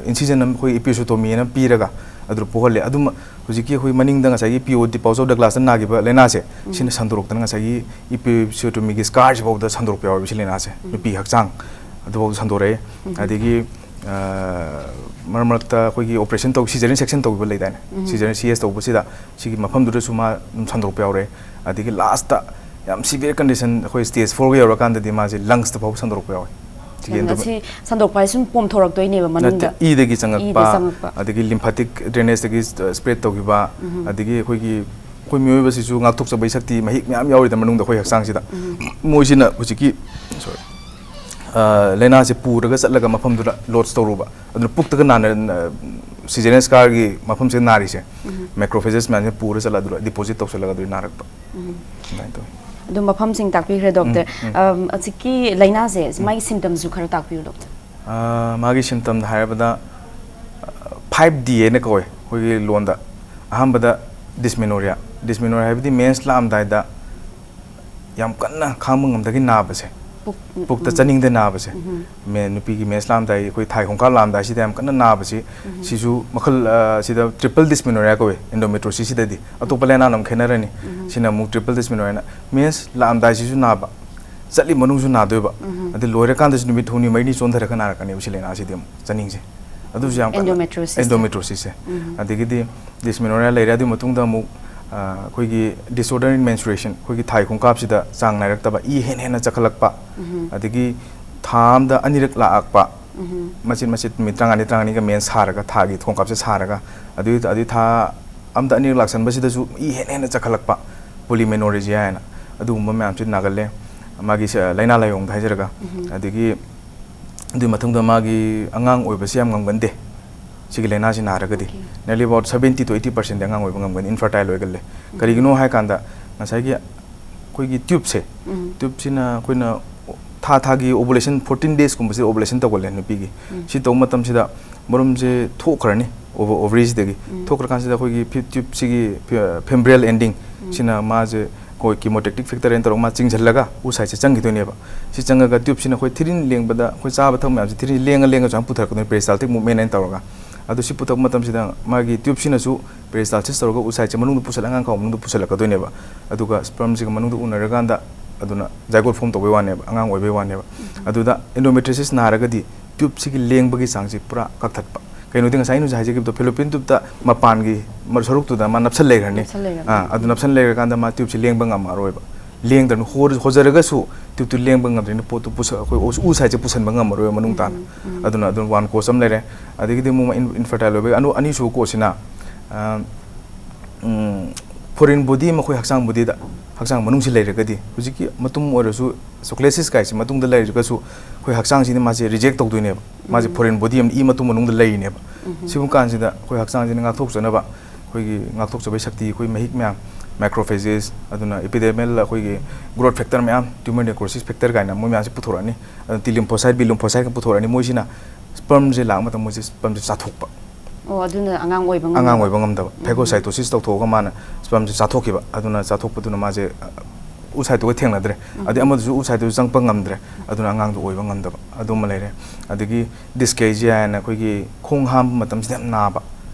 ꯏꯟꯁꯤꯖꯟ ꯑꯃ ꯑꯩꯈꯣꯏ ꯏꯄꯤꯁꯣꯇꯣꯃꯤ ꯍꯥꯏꯅ ꯄꯤꯔꯒ ꯑꯗꯨ ꯄꯣꯛꯍꯜꯂꯦ꯫ ꯑꯗꯨꯝ ꯍꯧꯖꯤꯛꯀꯤ ꯑꯩꯈꯣꯏ ꯃꯅꯤꯡꯗ ꯉꯁꯥꯏꯒꯤ ꯄꯤ ꯑꯣ ꯗꯤ, ꯄꯥꯎꯆ ꯑꯣꯐ ꯗꯒ꯭ꯂꯥꯁꯇ ꯅꯥꯈꯤꯕ ꯂꯥꯏꯅꯥꯁꯦ, ꯁꯤꯅ ꯁꯟꯗꯣꯔꯛꯇꯅ ꯉꯁꯥꯏꯒꯤ ꯏꯄꯤꯁꯣꯇꯣꯃꯤꯒꯤ ꯁ꯭ꯀꯥꯔꯁꯤ ꯐꯥꯎꯗ ꯁꯟꯗꯣꯔꯛꯄ ꯌꯥꯎꯋꯦꯕ ꯁꯤ ꯂꯥꯏꯅꯥꯁꯦ꯫ ꯅꯨꯄꯤ ꯍꯛꯆꯥꯡ ꯑꯗꯨꯐꯥꯎꯗ ꯁꯟꯗꯣꯔꯛꯑꯦ꯫ ꯑꯗꯒꯤ ꯑ, ꯃꯔꯛ ꯃꯔꯛꯇ ꯑꯩꯈꯣꯏꯒꯤ ꯑꯣꯄꯔꯦꯁꯟ ꯇꯧ, ꯁꯤꯖꯔꯤꯌꯟ ꯁꯦꯛꯁꯟ ꯇꯧꯕ ꯂꯩꯗꯥꯏꯅꯦ? ꯁꯤꯖꯔꯤꯌꯟ ꯁꯤ ꯑꯦꯁ ꯇꯧꯕꯁꯤꯗ ꯁꯤꯒꯤ ꯃꯐꯝꯗꯨꯗꯁꯨ ꯃꯥ ꯑꯗꯨꯝ ꯁꯟꯗꯣꯔꯛꯄ ꯌꯥꯎꯔꯦ꯫ ꯑꯗꯒꯤ ꯂꯥꯁꯇ ꯌꯥꯝ ꯁꯤꯚꯤꯌꯔ ꯀꯟꯗꯤꯁꯟ, ꯑꯩꯈꯣꯏ ꯁ꯭ꯇꯦꯖ ꯐꯣꯔꯒ ꯌꯧꯔꯀꯥꯟꯗꯗꯤ ꯃꯥꯁꯦ ꯂꯪꯁꯇ ꯐꯥꯎꯕ ꯁꯟꯗꯣꯔꯛꯄ ꯌꯥꯎꯋꯦ꯫ ꯁꯤꯒꯤ ꯌꯥꯝꯅ ꯑꯦꯟꯗꯣꯃꯦ- ꯁꯤ ꯁꯟꯗꯣꯛꯄ ꯍꯥꯏꯁꯤ ꯁꯨꯝ ꯄꯣꯝꯊꯣꯔꯛꯇꯣꯏꯅꯦꯕ ꯅꯠꯇꯦ, ꯃꯅꯨꯡꯗ꯫ ꯏꯗꯒꯤ ꯆꯪꯉꯛꯄ, ꯏꯗ ꯆꯪꯉꯛꯄ꯫ ꯑꯗꯒꯤ ꯂꯤꯝꯐꯥꯇꯤꯛ ꯗ꯭ꯔꯦꯅꯦꯖꯇꯒꯤ ꯁ꯭ꯄ꯭ꯔꯦꯗ ꯇꯧꯈꯤꯕ, ꯑꯗꯒꯤ ꯑꯩꯈꯣꯏꯒꯤ, ꯑꯩꯈꯣꯏ ꯃꯤꯑꯣꯏꯕꯁꯤꯁꯨ ꯉꯥꯛꯊꯣꯛꯆꯕꯒꯤ ꯁꯛꯇꯤ ꯃꯍꯤꯛ ꯃꯌꯥꯝ ꯌꯥꯎꯔꯤꯗ ꯃꯅꯨꯡꯗ ꯑꯩꯈꯣꯏ ꯍꯛꯆꯥꯡꯁꯤꯗ꯫ ꯃꯣꯏꯁꯤꯅ ꯍꯧꯖꯤꯛꯀꯤ, ꯁꯣꯔꯤ, ꯑ, ꯂꯥꯏꯅꯥꯁꯦ ꯄꯨꯔꯒ ꯆꯠꯂꯒ ꯃꯐꯝꯗꯨꯗ ꯂꯣꯗꯁ ꯇꯧꯔꯨꯕ꯫ ꯑꯗꯨꯅ ꯄꯨꯛꯇꯒ ꯅꯥꯅ, ꯁꯤꯖꯔꯤꯌꯟ ꯁ꯭ꯀꯥꯔꯒꯤ ꯃꯐꯝꯁꯤꯗ ꯅꯥꯔꯤꯁꯦ, ꯃꯦꯀ꯭ꯔꯣꯐꯦꯖꯦꯁ ꯃꯌꯥꯝꯁꯦ ꯄꯨꯔ ꯆꯠꯂ ꯑꯗꯨꯗ ꯗꯤꯄꯣꯖꯤꯠ ꯇꯧꯁꯜꯂꯒ ꯑꯗꯨꯗꯤ ꯅꯥꯔꯛꯄ꯫ ꯑꯗꯨꯃꯥꯏꯅ ꯇꯧꯋꯤ꯫ ꯑꯗꯨ ꯃꯐꯝꯁꯤꯡ ꯇꯥꯛꯄꯤꯈ꯭ꯔꯦ ꯗꯣꯛꯇꯔ꯫ ꯎꯝ꯫ ꯑꯝ, ꯍꯧꯖꯤꯛꯀꯤ ꯂꯥꯏꯅꯥꯁꯦ ꯃꯥꯒꯤ ꯁꯤꯝꯇꯝꯁꯨ ꯈꯔ ꯇꯥꯛꯄꯤꯌꯨ ꯗꯣꯛꯇꯔ꯫ ꯑ, ꯃꯥꯒꯤ ꯁꯤꯝꯇꯝꯗ ꯍꯥꯏꯔꯕꯗ ꯐꯥꯏꯚ ꯗꯤ ꯍꯥꯏꯅ ꯀꯧꯋꯦ ꯑꯩꯈꯣꯏꯒꯤ ꯂꯣꯟꯗ꯫ ꯑꯍꯥꯟꯕꯗ ꯗꯤꯁꯃꯤꯅꯣꯔꯤꯌꯥ꯫ ꯗꯤꯁꯃꯤꯅꯣꯔꯤꯌꯥ ꯍꯥꯏꯕꯗꯤ ꯃꯦꯟꯁ ꯂꯥꯛꯑꯝꯗꯥꯏꯗ ꯌꯥꯝ ꯀꯟꯅ ꯈꯥꯡꯕ ꯉꯝꯗꯒꯤ ꯅꯥꯕꯁꯦ, ꯄꯨꯛ- ꯄꯨꯛꯇ ꯎꯝ꯫ ꯆꯥꯅꯤꯡꯗ ꯅꯥꯕꯁꯦ꯫ ꯃꯦ-, ꯅꯨꯄꯤꯒꯤ ꯃꯦꯟꯁ ꯂꯥꯛꯑꯝꯗꯥꯏ, ꯑꯩꯈꯣꯏ ꯊꯥꯏ ꯈꯣꯡꯀꯥꯞ ꯂꯥꯛꯑꯝꯗꯥꯏꯁꯤꯗ ꯌꯥꯝ ꯀꯟꯅ ꯅꯥꯕꯁꯤ, ꯁꯤꯁꯨ ꯃꯈꯜ, ꯑ, ꯁꯤꯗ ꯇ꯭ꯔꯤꯄꯜ ꯗꯤꯁꯃꯤꯅꯣꯔꯤꯌꯥ ꯀꯧꯋꯦ ꯑꯦꯟꯗꯣꯃꯦꯇ꯭ꯔꯣꯁꯤꯁꯇꯗꯤ꯫ ꯑꯇꯣꯞꯄ ꯂꯥꯏꯅꯥꯅ ꯑꯃꯨꯛ ꯈꯦꯠꯅꯔꯅꯤ꯫ ꯁꯤꯅ ꯑꯃꯨꯛ ꯇ꯭ꯔꯤꯄꯜ ꯗꯤꯁꯃꯤꯅꯣꯔꯤꯌꯥꯅ ꯃꯦꯟꯁ ꯂꯥꯛꯑꯝꯗꯥꯏꯁꯤꯁꯨ ꯅꯥꯕ, ꯆꯠꯂꯤ ꯃꯅꯨꯡꯁꯨ ꯅꯥꯗꯣꯏꯕ, ꯑꯗꯩ ꯂꯣꯏꯔꯀꯥꯟꯗꯁꯨ ꯅꯨꯃꯤꯠ ꯍꯨꯝꯅꯤ ꯃꯔꯤꯅꯤ ꯆꯣꯟꯊꯔꯒ ꯅꯥꯔꯛꯀꯅꯦꯕ ꯁꯤ ꯂꯥꯏꯅꯥꯁꯤꯗꯤ ꯑꯃꯨꯛ ꯆꯥꯅꯤꯡꯁꯦ꯫ ꯑꯗꯨꯁꯨ ꯌꯥꯝ ꯀꯟꯅ Endometriosis ꯁꯦ꯫ ꯑꯦꯟꯗꯣꯃꯦꯇ꯭ꯔꯣꯁꯤꯁꯁꯦ꯫ ꯑꯗꯒꯤꯗꯤ ꯗꯤꯁꯃꯤꯅꯣꯔꯤꯌꯥ ꯂꯩꯔꯦ꯫ ꯑꯗꯨꯒꯤ ꯃꯇꯨꯡꯗ ꯑꯃꯨꯛ, ꯑ, ꯑꯩꯈꯣꯏꯒꯤ disorder in menstruation, ꯑꯩꯈꯣꯏꯒꯤ ꯊꯥꯏ ꯈꯣꯡꯀꯥꯞꯁꯤꯗ ꯆꯥꯡ ꯅꯥꯏꯔꯛꯇꯕ, ꯏ ꯍꯦꯟꯅ ꯍꯦꯟꯅ ꯆꯠꯈꯠꯂꯛꯄ, ꯑꯗꯒꯤ ꯊꯥ ꯑꯃꯗ ꯑꯅꯤꯔꯛ ꯂꯥꯛꯂꯛꯄ, ꯃꯆꯤꯠ ꯃꯆꯤꯠ ꯅꯨꯃꯤꯠ ꯇꯔꯥꯃꯉꯥꯅꯤ ꯇꯔꯥꯃꯉꯥꯅꯤꯒ ꯃꯦꯟꯁ ꯁꯥꯔꯒ, ꯊꯥꯒꯤ ꯈꯣꯡꯀꯥꯞꯁꯦ ꯁꯥꯔꯒ, ꯑꯗꯨꯒꯤ, ꯑꯗꯨꯒꯤ ꯊꯥ ꯑꯃꯗ ꯑꯅꯤꯔꯛ ꯂꯥꯛꯁꯟꯕꯁꯤꯗꯁꯨ ꯏ ꯍꯦꯟꯅ ꯍꯦꯟꯅ ꯆꯠꯈꯠꯂꯛꯄ, ꯄꯣꯂꯤꯃꯦꯅꯣꯔꯦꯖꯤꯌꯥ ꯍꯥꯏꯅ ꯑꯗꯨꯒꯨꯝꯕ ꯃꯌꯥꯝꯁꯤ ꯅꯥꯒꯜꯂꯦ꯫ ꯃꯥꯒꯤ ꯁ-, ꯂꯥꯏꯅꯥ ꯂꯥꯏꯑꯣꯡꯗ ꯍꯥꯏꯖꯔꯒ꯫ ꯑꯗꯒꯤ ꯑꯗꯨꯒꯤ ꯃꯇꯨꯡꯗ ꯃꯥꯒꯤ ꯑꯉꯥꯡ ꯑꯣꯏꯕꯁꯤ ꯌꯥꯝ ꯉꯝꯒꯟꯗꯦ ꯁꯤꯒꯤ ꯂꯥꯏꯅꯥꯁꯤ ꯅꯥꯔꯒꯗꯤ꯫ Nearly about seventy to eighty percent ꯑꯉꯥꯡ ꯑꯣꯏꯕ ꯉꯝꯒꯅꯤ, infertile ꯑꯣꯏꯒꯜꯂꯦ꯫ ꯀꯔꯤꯒꯤꯅꯣ ꯍꯥꯏꯀꯥꯟꯗ ꯉꯁꯥꯏꯒꯤ ꯑꯩꯈꯣꯏꯒꯤ ꯇ꯭ꯌꯨꯕꯁꯦ, ꯇ꯭ꯌꯨꯕꯁꯤꯅ ꯑꯩꯈꯣꯏꯅ ꯊꯥ ꯊꯥꯒꯤ ꯑꯣꯕꯨꯂꯦꯁꯟ, fourteen days ꯀꯨꯝꯕꯁꯤꯗ ꯑꯣꯕꯨꯂꯦꯁꯟ ꯇꯧꯒꯜꯂꯦ ꯅꯨꯄꯤꯒꯤ꯫ ꯁꯤ ꯇꯧꯕ ꯃꯇꯝꯁꯤꯗ ꯃꯔꯨꯝꯁꯦ ꯊꯣꯛꯈ꯭ꯔꯅꯤ ꯑꯣꯚꯔꯤꯁꯤꯗꯒꯤ꯫ ꯎꯝ꯫ ꯊꯣꯛꯈ꯭ꯔꯀꯥꯟꯁꯤꯗ ꯑꯩꯈꯣꯏꯒꯤ ꯐꯤ-, ꯇ꯭ꯌꯨꯕꯁꯤꯒꯤ ꯐꯤ-, ꯐꯦꯝꯕ꯭ꯔꯤꯌꯦꯜ ꯑꯦꯟꯗꯤꯡ ꯎꯝ꯫ ꯁꯤꯅ ꯃꯥꯁꯦ ꯑꯩꯈꯣꯏ ꯀꯤꯃꯣꯇꯦꯛꯇꯤꯛ ꯐꯦꯛꯇꯔ ꯍꯥꯏꯅ ꯇꯧꯔꯒ ꯃꯥ ꯆꯤꯡꯁꯤꯜꯂꯒ ꯎ ꯁꯥꯏꯠꯁꯦ ꯆꯪꯈꯤꯗꯣꯏꯅꯦꯕ꯫ ꯁꯤ ꯆꯪꯉꯒ ꯇ꯭ꯌꯨꯕꯁꯤꯅ ꯑꯩꯈꯣꯏ ꯊꯤꯔꯤꯟ ꯂꯦꯡꯕꯗ ꯑꯩꯈꯣꯏ ꯆꯥꯕ ꯊꯛꯄ ꯃꯌꯥꯝꯁꯦ ꯊꯤꯔꯤꯟ ꯂꯦꯡꯉ ꯂꯦꯡꯉ ꯁꯨꯃꯥꯏꯅ ꯄꯨꯊꯔꯛꯀꯗꯣꯏꯅꯤ, ꯄꯦꯔꯤꯁꯇꯥꯜꯇꯤꯛ ꯃꯨꯞꯃꯦꯟ ꯍꯥꯏꯅ ꯇꯧꯔꯒ꯫ ꯑꯗꯨ ꯁꯤ ꯄꯨꯊꯔꯛꯄ ꯃꯇꯝꯁꯤꯗ ꯃꯥꯒꯤ ꯇ꯭ꯌꯨꯕꯁꯤꯅꯁꯨ ꯄꯦꯔꯤꯁꯇꯥꯜꯁꯤꯁ ꯇꯧꯔꯒ ꯎ ꯁꯥꯏꯠꯁꯦ ꯃꯅꯨꯡꯗ ꯄꯨꯁꯜꯂ ꯑꯉꯥꯡ ꯈꯥꯎ ꯃꯅꯨꯡꯗ ꯄꯨꯁꯜꯂꯛꯀꯗꯣꯏꯅꯦꯕ꯫ ꯑꯗꯨꯒ ꯁ꯭ꯄꯔꯝꯁꯤꯒ ꯃꯅꯨꯡꯗ ꯎꯅꯔꯀꯥꯟꯗ ꯑꯗꯨꯅ ꯖꯥꯏꯒꯣꯠ ꯐꯣꯝ ꯇꯧꯕꯩ ꯋꯥꯅꯦꯕ, ꯑꯉꯥꯡ ꯑꯣꯏꯕꯩ ꯋꯥꯅꯦꯕ꯫ ꯎꯝ꯫ ꯑꯗꯨꯗ ꯑꯦꯟꯗꯣꯃꯦꯇ꯭ꯔꯤꯌꯣꯁꯤꯁ ꯅꯥꯔꯒꯗꯤ ꯇ꯭ꯌꯨꯕꯁꯤꯒꯤ ꯂꯦꯡꯕꯒꯤ ꯆꯥꯡꯁꯤ ꯄꯨꯔꯥ ꯀꯛꯊꯠꯄ꯫ ꯀꯩꯅꯣꯗꯤ ꯉꯁꯥꯏ ꯑꯩꯅ ꯍꯧꯖꯤꯛ ꯍꯥꯏꯖꯈꯤꯕꯗꯣ, ꯐꯦꯂꯣꯄꯤꯌꯟ ꯇ꯭ꯌꯨꯕꯇ ꯃꯄꯥꯟꯒꯤ ꯃ-, ꯁꯔꯨꯛꯇꯨꯗ ꯃꯥ ꯅꯞꯁꯜ ꯂꯩꯈ꯭ꯔꯅꯤ꯫ ꯅꯞꯁꯜ ꯂꯩꯔꯕꯅꯤ꯫ ꯑꯥ, ꯑꯗꯨ ꯅꯞꯁꯜ ꯂꯩꯔꯀꯥꯟꯗ ꯃꯥ ꯇ꯭ꯌꯨꯕꯁꯤ ꯂꯦꯡꯕ ꯉꯝꯃꯔꯣꯏꯕ꯫ ꯂꯦꯡꯗ꯭ꯔꯕꯅꯤ, ꯍꯣ-, ꯍꯣꯖꯔꯒꯁꯨ ꯇ꯭ꯌꯨꯕꯇꯨ ꯂꯦꯡꯕ ꯉꯝꯗ꯭ꯔꯕꯅꯤꯅ ꯄꯣꯠꯇꯨ ꯄꯨꯁ-, ꯑꯩꯈꯣꯏ ꯎ, ꯎ ꯁꯥꯏꯠꯁꯦ ꯄꯨꯁꯟꯕ ꯉꯝꯃꯔꯣꯏꯕ ꯃꯅꯨꯡ ꯇꯥꯅ꯫ ꯎꯝ, ꯎꯝ꯫ ꯑꯗꯨꯅ ꯑꯗꯨꯝ ꯋꯥꯟ ꯀꯣꯁ ꯑꯃ ꯂꯩꯔꯦ꯫ ꯑꯗꯒꯤꯗꯤ ꯑꯃꯨꯛ ꯏꯟ-, ꯏꯟꯐꯔꯇꯥꯏꯜ ꯑꯣꯏꯕꯒꯤ ꯑꯅꯨ-, ꯑꯅꯤꯁꯨꯕ ꯀꯣꯁꯁꯤꯅ, ꯑꯥ, ꯎꯝ, ꯐꯣꯔꯦꯟ ꯕꯣꯗꯤ ꯑꯃ ꯑꯩꯈꯣꯏ ꯍꯛꯆꯥꯡ ꯕꯣꯗꯤꯗ, ꯍꯛꯆꯥꯡ ꯃꯅꯨꯡꯁꯤ ꯂꯩꯔꯒꯗꯤ, ꯍꯧꯖꯤꯛꯀꯤ ꯃꯇꯨꯝ ꯑꯣꯏꯔꯁꯨ, ꯆꯣꯀ꯭ꯂꯦꯁꯤꯁ ꯀꯥꯏꯁꯦ ꯃꯇꯨꯡꯗ ꯂꯩꯔꯒꯁꯨ ꯑꯩꯈꯣꯏ ꯍꯛꯆꯥꯡꯁꯤꯅ ꯃꯥꯁꯦ ꯔꯤꯖꯦꯛ ꯇꯧꯗꯣꯏꯅꯦꯕ꯫ ꯃꯥꯁꯦ ꯎꯝ꯫ ꯐꯣꯔꯦꯟ ꯕꯣꯗꯤ ꯑꯃ, ꯏ ꯃꯇꯨꯝ ꯃꯅꯨꯡꯗ ꯂꯩꯔꯤꯅꯦꯕ꯫ ꯎꯝ꯫ ꯁꯤꯒꯨꯝꯕ ꯀꯥꯟꯁꯤꯗ ꯑꯩꯈꯣꯏ ꯍꯛꯆꯥꯡꯁꯤꯅ ꯉꯥꯛꯊꯣꯛꯆꯅꯕ ꯑꯩꯈꯣꯏꯒꯤ ꯉꯥꯛꯊꯣꯛꯆꯕꯒꯤ ꯁꯛꯇꯤ, ꯑꯩꯈꯣꯏ ꯃꯍꯤꯛ ꯃꯌꯥꯝ, ꯃꯥꯏꯀ꯭ꯔꯣꯐꯦꯖꯦꯁ, ꯑꯗꯨꯅ ꯏꯄꯤꯗꯦꯔꯃꯦꯜ ꯑꯩꯈꯣꯏꯒꯤ ꯒ꯭ꯔꯣꯠ ꯐꯦꯛꯇꯔ ꯃꯌꯥꯝ, ꯇ꯭ꯌꯨꯃꯔ ꯅꯦꯀ꯭ꯔꯣꯁꯤꯁ ꯐꯦꯛꯇꯔ ꯀꯥꯏꯅ ꯃꯣꯏ ꯃꯌꯥꯝꯁꯦ ꯄꯨꯊꯣꯔꯛꯑꯅꯤ꯫ ꯑꯗꯨ ꯇꯤ ꯂꯤꯝꯐꯣꯁꯥꯏꯠ, ꯕꯤ ꯂꯤꯝꯐꯣꯁꯥꯏꯠꯀ ꯄꯨꯊꯣꯔꯛꯑꯅꯤ꯫ ꯃꯣꯏꯁꯤꯅ ꯁ꯭ꯄꯔꯝꯁꯦ ꯂꯥꯛꯄ ꯃꯇꯝꯗ ꯃꯣꯏꯁꯦ ꯁ꯭ꯄꯔꯝꯁꯦ ꯆꯥꯊꯣꯛꯄ꯫ ꯑꯣ, ꯑꯗꯨꯅ ꯑꯉꯥꯡ ꯑꯣꯏꯕ ꯉꯝꯗꯕ꯫ ꯑꯉꯥꯡ ꯑꯣꯏꯕ ꯉꯝꯗꯕ꯫ ꯎꯝ꯫ ꯐꯦꯒꯣꯁꯥꯏꯇꯣꯁꯤꯁ ꯇꯧꯊꯣꯛꯑꯒ ꯃꯥꯅ ꯁ꯭ꯄꯔꯝꯁꯦ ꯆꯥꯊꯣꯛꯈꯤꯕ꯫ ꯑꯗꯨꯅ ꯆꯥꯊꯣꯛꯄꯗꯨꯅ ꯃꯥꯁꯦ, ꯑ, ꯎ ꯁꯥꯏꯠꯇꯨꯒ ꯊꯦꯡꯅꯗ꯭ꯔꯦ꯫ ꯎꯝ꯫ ꯑꯗꯩ ꯑꯃꯗꯨꯁꯨ ꯎ ꯁꯥꯏꯠꯇꯨꯁꯨ ꯆꯪꯕ ꯉꯝꯗ꯭ꯔꯦ꯫ ꯑꯗꯨꯅ ꯑꯉꯥꯡꯗꯣ ꯑꯣꯏꯕ ꯉꯝꯗꯕ꯫ ꯑꯗꯨꯃ ꯂꯩꯔꯦ꯫ ꯑꯗꯒꯤ ꯗꯤꯁꯀꯦꯖꯤꯌꯥ ꯍꯥꯏꯅ ꯑꯩꯈꯣꯏꯒꯤ ꯈꯣꯡ ꯍꯥꯝꯕ ꯃꯇꯝꯁꯤꯗ ꯌꯥꯝ ꯅꯥꯕ꯫